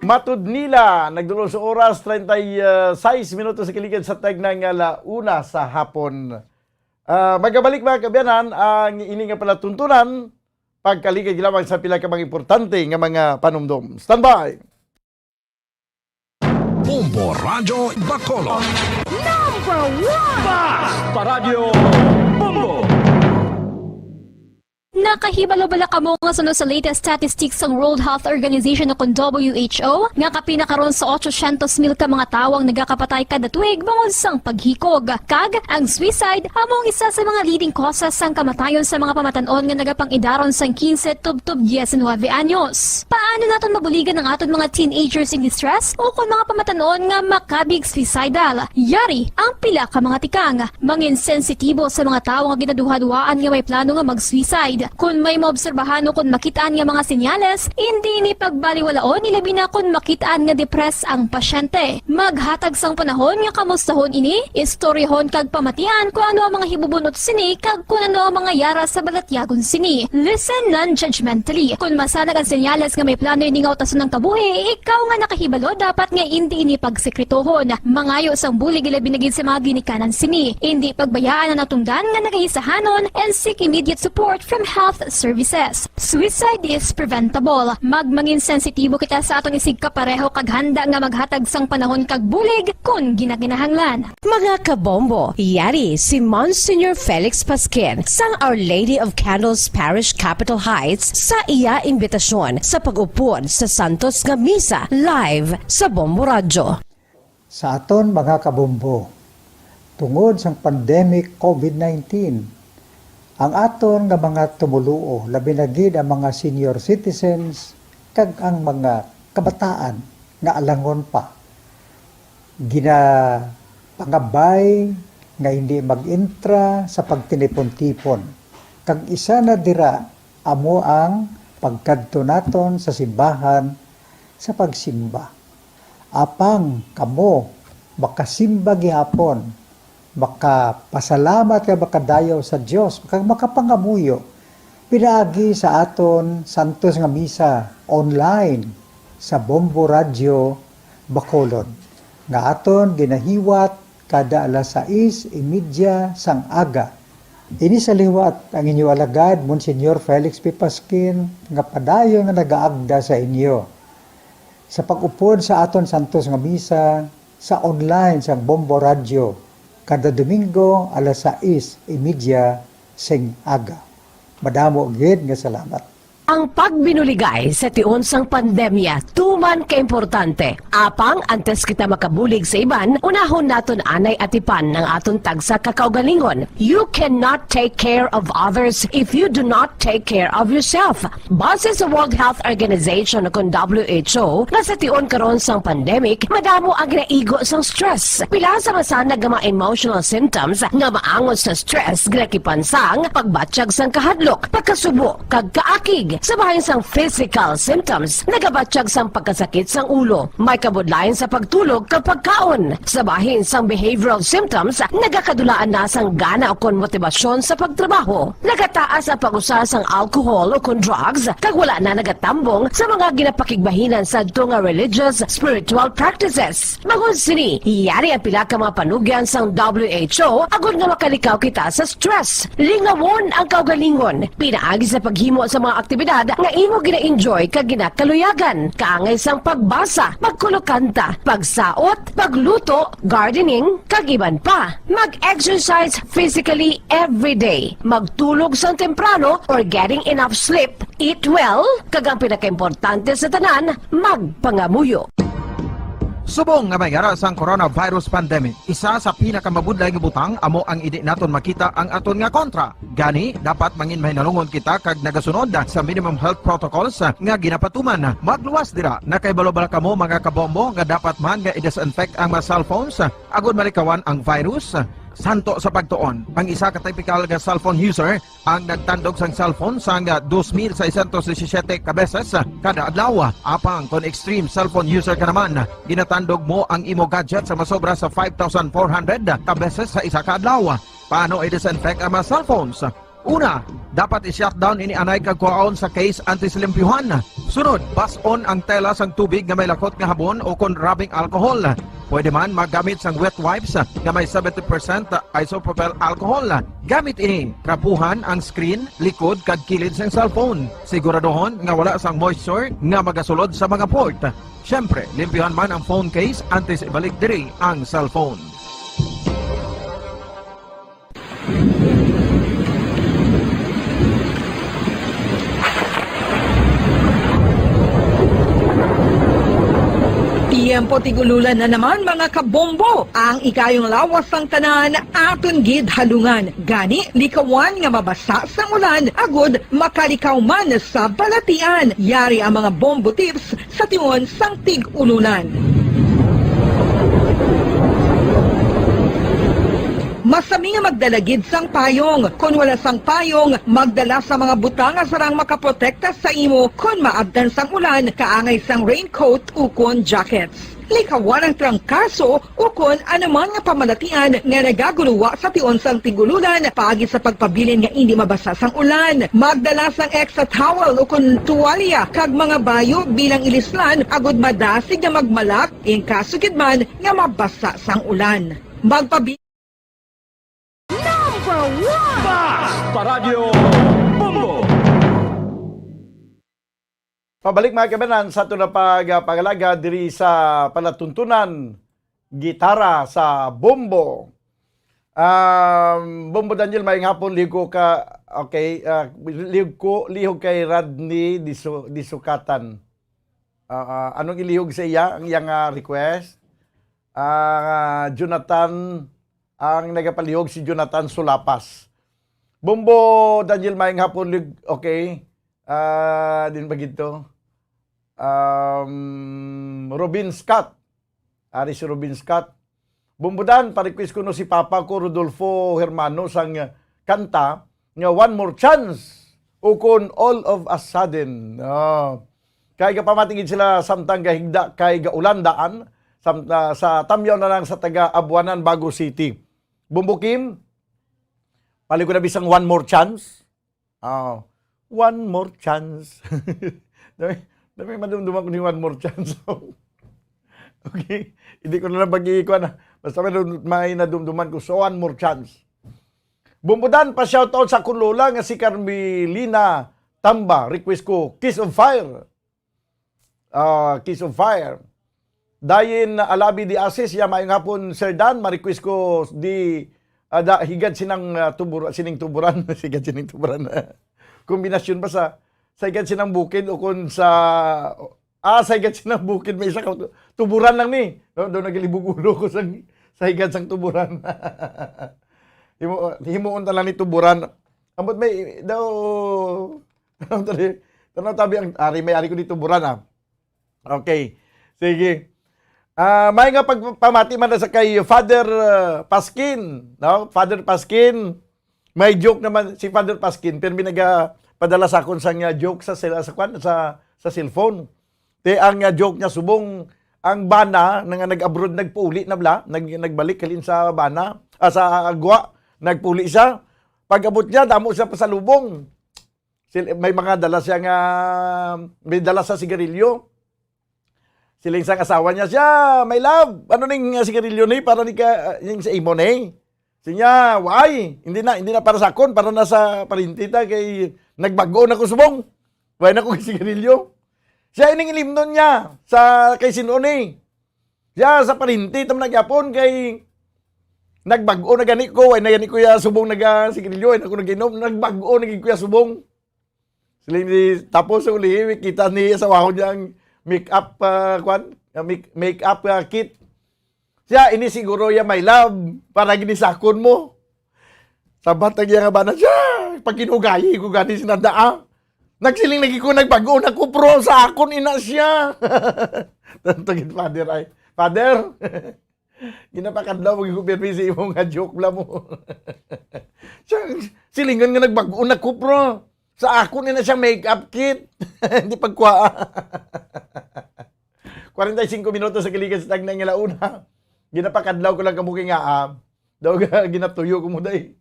Matud nila, nagdulong sa oras, treinta y seis minutos sa kaligid sa tagna nga la una sa hapon. Ah, magabalik, mga kaabyanan, ang ini nga palatuntunan, pagkaligid lamang sa pila ka mga importante nga mga panumdom. Standby! Bombo Radyo Bacolod. Number one! Basta Radyo Bombo! Nakahibalo bala kamo nga suno sa latest statistics sang World Health Organization o kon W H O nga kapin na karon sa otso syentos mil ka mga tawo ang nagakapatay kada tuig bangod sang paghikog? Kag ang suicide amo ang isa sa mga leading causes sang kamatayon sa mga pamatan-on nga nagapang-idaron sang quince tubtob diecinuebe anyos. Paano naton mabuligan ang aton mga teenagers in distress o kon mga pamatan-on nga makabig suicidal? Yari ang pila ka mga tikang. Mangin sensitibo sa mga tawo nga ginaduhaduhaan nga may plano nga mag-suicide. Kon may maobserbahan o kon makit-an nga mga senyales, indi ini pagbaliwalaon, ilabi na kon makit-an nga depressed ang pasyente. Maghatag sang panahon nga kamustahon ini, istoryahon kag pamatian kon ano ang mga hibubun-ot sini kag kon ano ang mga yara sa balatyagon sini. Listen non-judgmentally. Kon masanag ang senyales nga may plano ini nga utason ang kabuhi, ikaw nga nakahibalo dapat nga indi ini pagsekretohon. Mangayo sang bulig, ilabi na gid sa mga ginikanan sini. Indi pagbayaan ang natungdan nga nagahisahanon and seek immediate support from health services. Suicide is preventable. Magmangin sensitibo kita sa aton isigkapareho kag handa nga maghatag sang panahon kag bulig kon ginakinahanglan. Mga kabombo, yari si Monsignor Felix Pasquin sang Our Lady of Candles Parish, Capitol Heights, sa iya imbitasyon sa pag-upod sa Santos nga Misa live sa Bombo Radyo. Sa aton mga kabombo, tungod sang pandemic COVID nineteen, ang aton nga mga tumoluo, labi na gid ang mga senior citizens kag ang mga kabataan nga alangon pa, ginapangabay nga hindi mag-entra sa pagtinipon-tipon, kag isa na dira amo ang pagkadto naton sa simbahan sa pagsimba. Apang kamo makasimba gihapon, makapasalamat kag makadayaw sa Dios, kag makapangamuyo pinaagi sa aton santos nga misa online sa Bombo Radyo Bacolod, nga aton ginahiwat kada alas sais y media sang aga. Ini sa liwat ang inyo alagad, Monsignor Felix P. Pasquin, nga padayon nga nagaagda sa inyo sa pag-upod sa aton santos nga misa sa online sang Bombo Radyo kada Domingo alas sais y media sing aga. Madamo gid nga salamat. Ang pagbinuligay sa tion sang pandemya tuman kaimportante. Apang antes kita makabulig sa iban, unahon naton anay atipan ang aton tagsa ka kaugalingon. You cannot take care of others if you do not take care of yourself. Base sa World Health Organization o kon W H O, nga sa tion karon sang pandemic, madamo ang ginaigo sang stress. Pila sa masanag nga mga emotional symptoms nga maangot sa stress ginakipan sang pagbatyag sang kahadlok, pagkasubo, kag kaakig. Sa bahin sang physical symptoms, nagabatyag sang pagkasakit sang ulo, may kabudlayan sa pagtulog kag pagkaon. Sa bahin sang behavioral symptoms, nagakadulaan na sang gana ukon motibasyon sa pagtrabaho. Nagataas ang pag-usa sang alcohol ukon drugs, kag wala na nagatambong sa mga ginapakigbahinan sadto nga religious, spiritual practices. Bangod sini, yari ang pila ka mga panugyan sang W H O agod nga makalikaw kita sa stress. Lingawon ang kaugalingon pinaagi sa paghimo sa mga aktibidad nga imo gina-enjoy kag ginakaluyagan, kaangay sang pagbasa, pagkulokanta, pagsaot, pagluto, gardening, kag iban pa. Mag-exercise physically every day. Magtulog sang temprano or getting enough sleep. Eat well, kag ang pinakaimportante sa tanan, magpangamuyo. Subong nga may yara sang coronavirus pandemic, isa sa pinakamabudlay nga butang amo ang indi naton makita ang aton nga kontra. Gani, dapat mangin mahinalungon kita kag nagasunod sa minimum health protocols nga ginapatuman. Magluwas dira, nakahibalo bala kamo, mga kabombo, nga dapat man nga i-disinfect ang mga cellphones agud malikawan ang virus? Santo sa pagtuon, ang isa ka typical nga cellphone user ang nagtandog sang cellphone sang dos mil seiscientos disisiete ka beses kada adlaw. Apang kon extreme cellphone user ka naman, ginatandog mo ang imo gadget sa masobra sa five thousand four hundred ka beses sa isa ka adlaw. Paano i-disinfect ang mga cellphones? Una, dapat i-shutdown ini anay kag kuhaon sa case antes limpyuhan. Sunod, bas-on ang tela sang tubig nga may lakot nga habon o kon rubbing alcohol. Pwede man maggamit sang wet wipes nga may seventy percent isopropyl alcohol. Gamit ini, trapuhan ang screen, likod kag kilid sang cellphone. Siguraduhon nga wala sang moisture nga magasulod sa mga port. Siyempre, limpyuhan man ang phone case antes ibalik diri ang cellphone. Tiyempo tig-ululan na naman, mga kabombo. Ang ikayong lawas sang tanan aton gid halungan. Gani, likawan nga mabasa sang ulan agud makalikaw man sa balatian. Yari ang mga bombo tips sa tion sang tig-ululan. Masami nga magdala gid sang payong. Kon wala sang payong, magdala sa mga butang nga sarang makaprotekta sa imo kon maabtan sang ulan, kaangay sang raincoat ukon jackets. Likawan ang trangkaso ukon anuman nga pamalatian nga nagaguluwa sa tion sang tig-ululan paagi sa pagpabilin nga indi mabasa sang ulan. Magdala sang extra towel ukon tuwalya kag mga bayo bilang ilislan agud madasig nga magmalak in kaso gid man nga mabasa sang ulan. Magpabi- Number one! Bas Paradyo Bombo! Pabalik, mga kabanan, sa aton na pag-, pag-alaga diri sa palatuntunan, gitara sa Bombo. Um, Bombo Daniel, maayong hapon, lihog ko ka, okay, ah, lihog ko, lihog kay Rodney Disu-, Disukatan. Ah, ah, anong ilihog sa iya, ang iyang, ah, request? Ah, Jonathan, ang nagapalihog si Jonathan Sulapas. Bombo Daniel, maayong hapon, lig-, okay. Ah, din ba gito? Um, Robin Scott. Ari si Robin Scott. Bombo Dan, pa-request ko no si Papa ko, Rodolfo Hermano, sang kanta nga One More Chance, ukon All of a Sudden. Ah. Kay gapamati gid sila samtang gahigda kay gaulan daan, sam-, ah, sa Tamyaw na lang sa taga Abuanan, Bago City. Bombo Kim, pali ko na bisang One More Chance. Ah, One More Chance. Dami, dami madumduman ko ni One More Chance. Okay? Hindi ko na lang pag-iikuan na. Basta may, may nadumduman ko. So, One More Chance. Bombo Dan, pa-shoutout sa akon lola nga si Carmelina Tamba. Request ko, Kiss of Fire. Ah, Kiss of Fire. Dayin Alabi di Asis, ya, maayong hapon, Sir Dan. Ma-request ko di, ah, da, higad sinang, ah, tubur-, sining tuburan. Higad sining tuburan. Kombinasyon ba sa, sa higad sinang bukid o kung sa, ah, sa higad sinang bukid may isa ka tu-, tuburan lang ni. No, daw nagalibog ulo ko sa, sa higad sang tuburan. Himo-, himuon ta lang ni tuburan. Ambot may daw, tanaw tabi ang, ari, may ari ko ni tuburan, ah. Okay. Sige. Ah, may nga pagpamati man na sa kay Father, ah, Pasquin, no? Father Pasquin, may joke naman si Father Pasquin, pero may nagapadala sa akon sang, ah, joke sa sila, sa kwan, sa, sa cellphone. Te, ang, ah, joke niya, subong ang bana na nga nag-abroad, nagpauli na bala, nag-, nagbalik halin sa bana, ah, sa gwa, nagpauli siya. Pag-abot niya, damo siya pasalubong. Sil-, may mga dala siya nga, may dala sa sigarilyo. Siling sang asawa niya siya, "My love, ano ning, uh, sigarilyo ni para ni ka, uh, yung sa imo ni?" Siya, "Why? Hindi na, hindi na para sa akon, para na sa parinti ta kay nagbag-o na ko subong. Why na ko sigarilyo?" Siya ining ilimnon niya sa kay sin-o ni. Siya sa parinti tam na gyapon kay nagbag-o na gani ko, why na gani ko ya subong naga sigarilyo, why na ko nag-inom, nagbag-o na gid ko ya subong. Siling ni, tapos sa uli, kita ni asawahon niya ang make-up, ah, kwan? Ah, make, make-up, ah, kit. Siya, "Ini siguro ya, my love, para ginisakon mo." Sabat ang iya nga bana, "Siya, pagkinugayi ko gani sinanda, ah. Nagsiling lagi ko, nagbag-o na ko, pro, sa akon ina siya." Tantungin, Father, ay, "Father, ginapakadlaw mo, gigupirmi sa imo nga joke, bla mo." Siya, silingan nga nagbag-o na ko, pro. Sa akon na siya make-up kit. Hindi pagkuha. Kwarenta y singko minutos sa kalikan sa tagna nga launa. Ginapakadlaw ko lang kamo kay nga, ah, daw ga-, ginatuyo ko mo, day.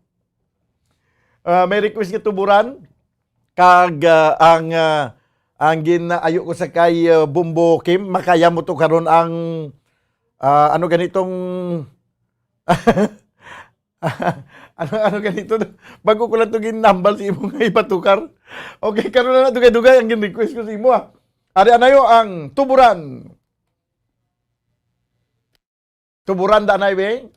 Ah, may request nga tuburan. Kag, ah, ang, ah, Ang gin-, ayo ko sa kay, uh, Bumbo Kim, makaya mo to karon ang, ah, ano ganitong, ano, ano ganito? Bago ko lang to ginambal sa imo nga ipatukar. Okay, karon na dugay-dugay ang gin-request ko sa imo, ah. Ari anayo ang Tuburan. Tuburan da anay, be?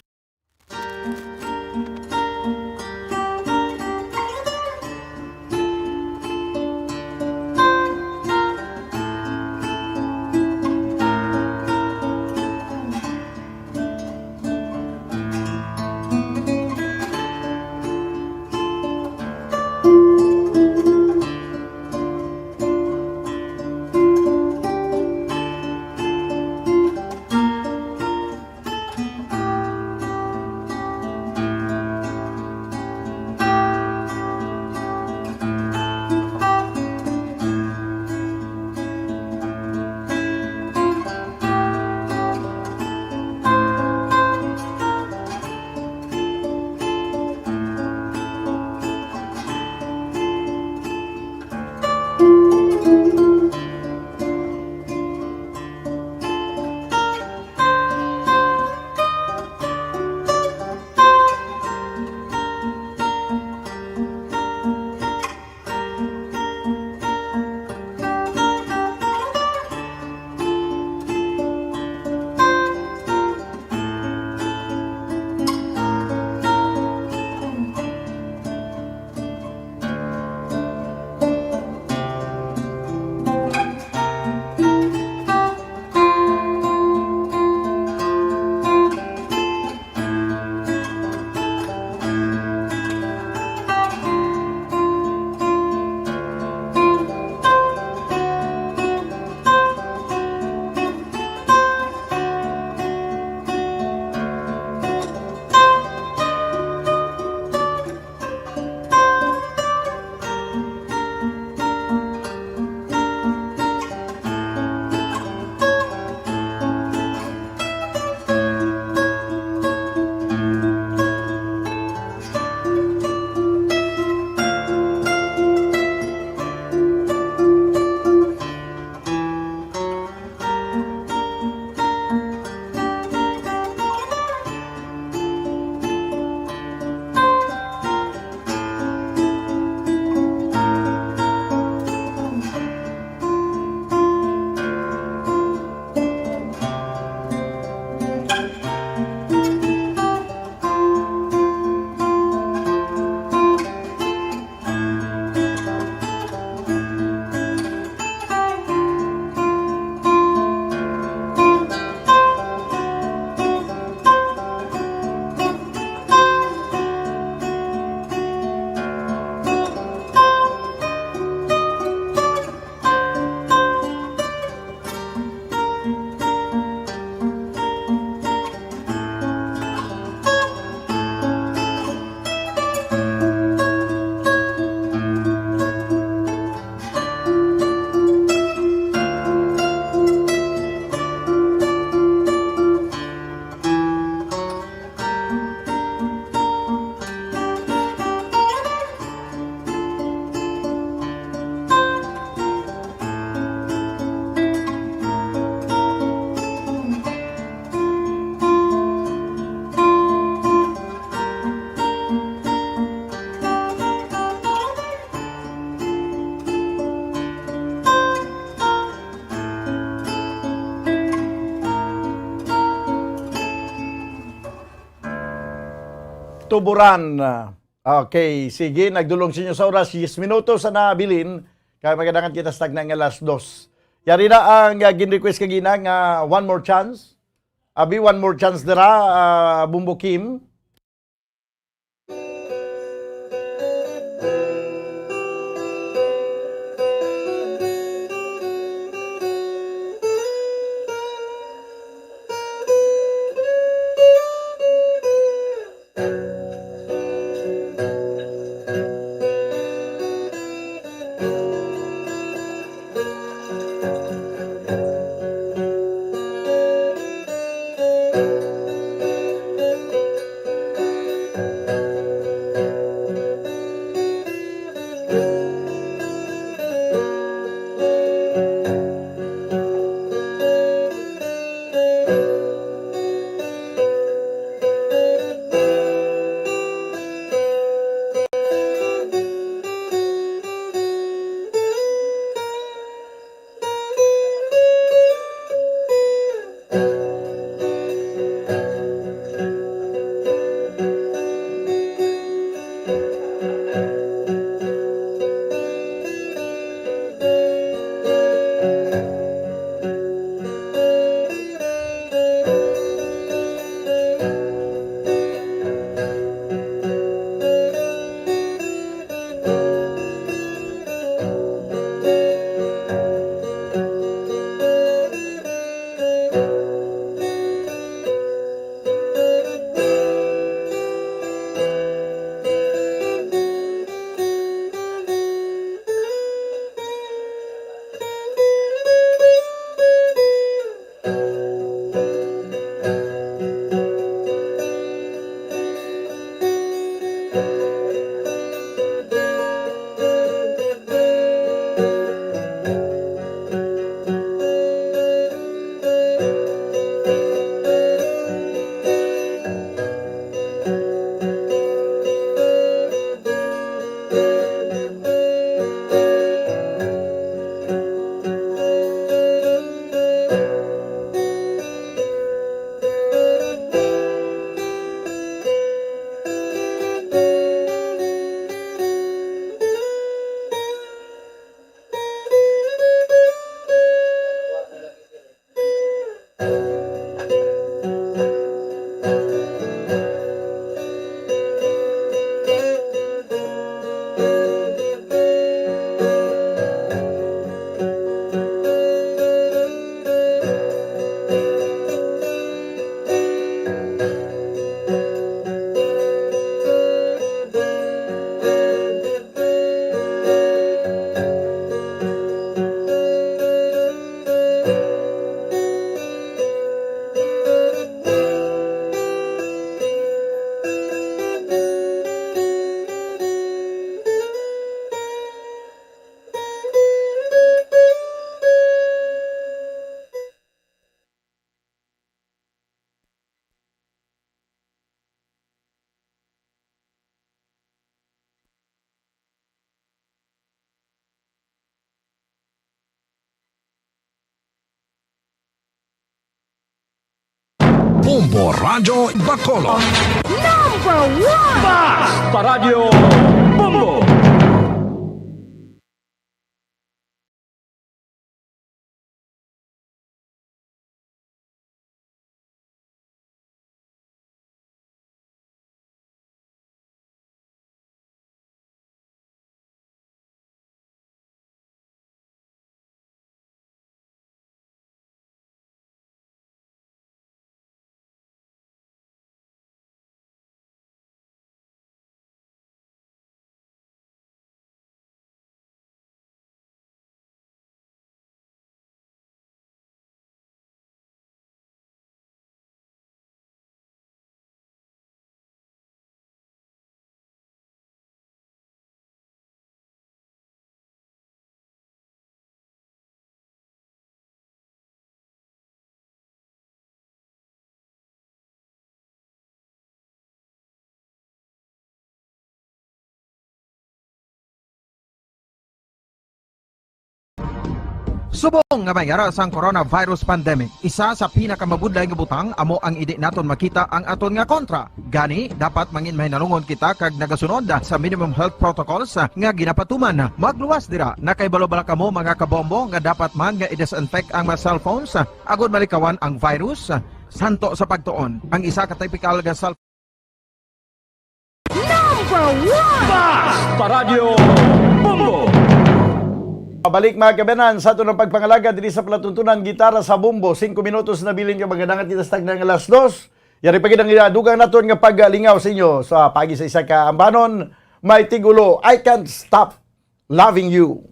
Tuburan. Okay, sige, nagdulong sa inyo sa oras, diyes minutos na nabilin, kay magadangan kita sa tagna nga alas dos. Yari na ang, ah, gin-request kagina nga One More Chance. Abi, One More Chance dira, ah, Bumbo Kim. Bombo Radyo Bacolod. Number one! Basta Radyo Bombo! Subong nga may ara sang coronavirus pandemic, isa sa pinakamabudlay nga butang amo ang indi naton makita ang aton nga kontra. Gani, dapat mangin mahinalungon kita kag nagasunod sa minimum health protocols nga ginapatuman. Magluwas dira, nakahibalo bala kamo, mga kabombo, nga dapat man nga i-disinfect ang mga cellphones agod malikawan ang virus? Santo sa pagtuon, ang isa ka tipikal nga cell Number one! Basta Radyo Bombo! Pabalik, mga kabanan, sa aton ang pagpangalaga diri sa palatuntunan Gitara sa Bombo. Singko minutos na bilin ka magadangat kita sa tagna nga alas dos. Yari pa gid ang dugang naton nga paglingaw sa inyo sa pagi sa isa ka ambanon, may tigulo, I Can't Stop Loving You.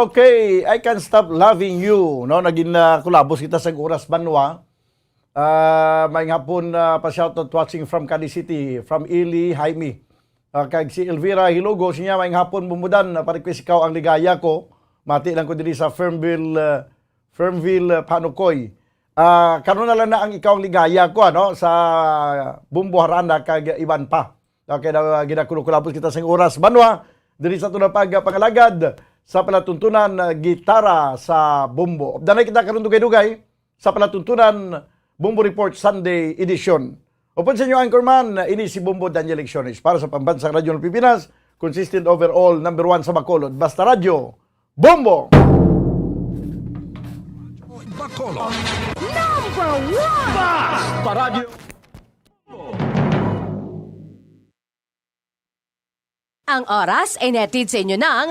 Okay, I Can't Stop Loving You, no? Naging, ah, kulabos kita sa oras, banwa. Ah, maayong hapon, ah, pa shoutout watching from Cadiz City, from Eli Jaime. Ah, kag si Elvira Hilugo, siya, maayong hapon, Bumudan, ah, pa-request ikaw ang Ligaya Ko. Mati lang ko diri sa Fernville, ah, Fernville, ah, Panukoy. Ah, karon na lang na ang Ikaw ang Ligaya ko, ano, sa Bumbo Harana kag iban pa. Okay, na ginakulo-kulabos kita sa oras. Banwa, diri sa aton na pagpangalagad sa palatuntunan, ah, gitara sa Bumbo. Updanay kita karon dugay-dugay sa palatuntunan Bumbo Report Sunday Edition. Upod sa inyo anchorman, ini si Bumbo Daniel Lecciones para sa Pambansang Radyo ng Pilipinas, consistent overall, number one sa Bacolod. Basta Radyo, Bumbo! Bacolod. Number one! Basta Radyo. Ang oras ay nahatid sa inyo ng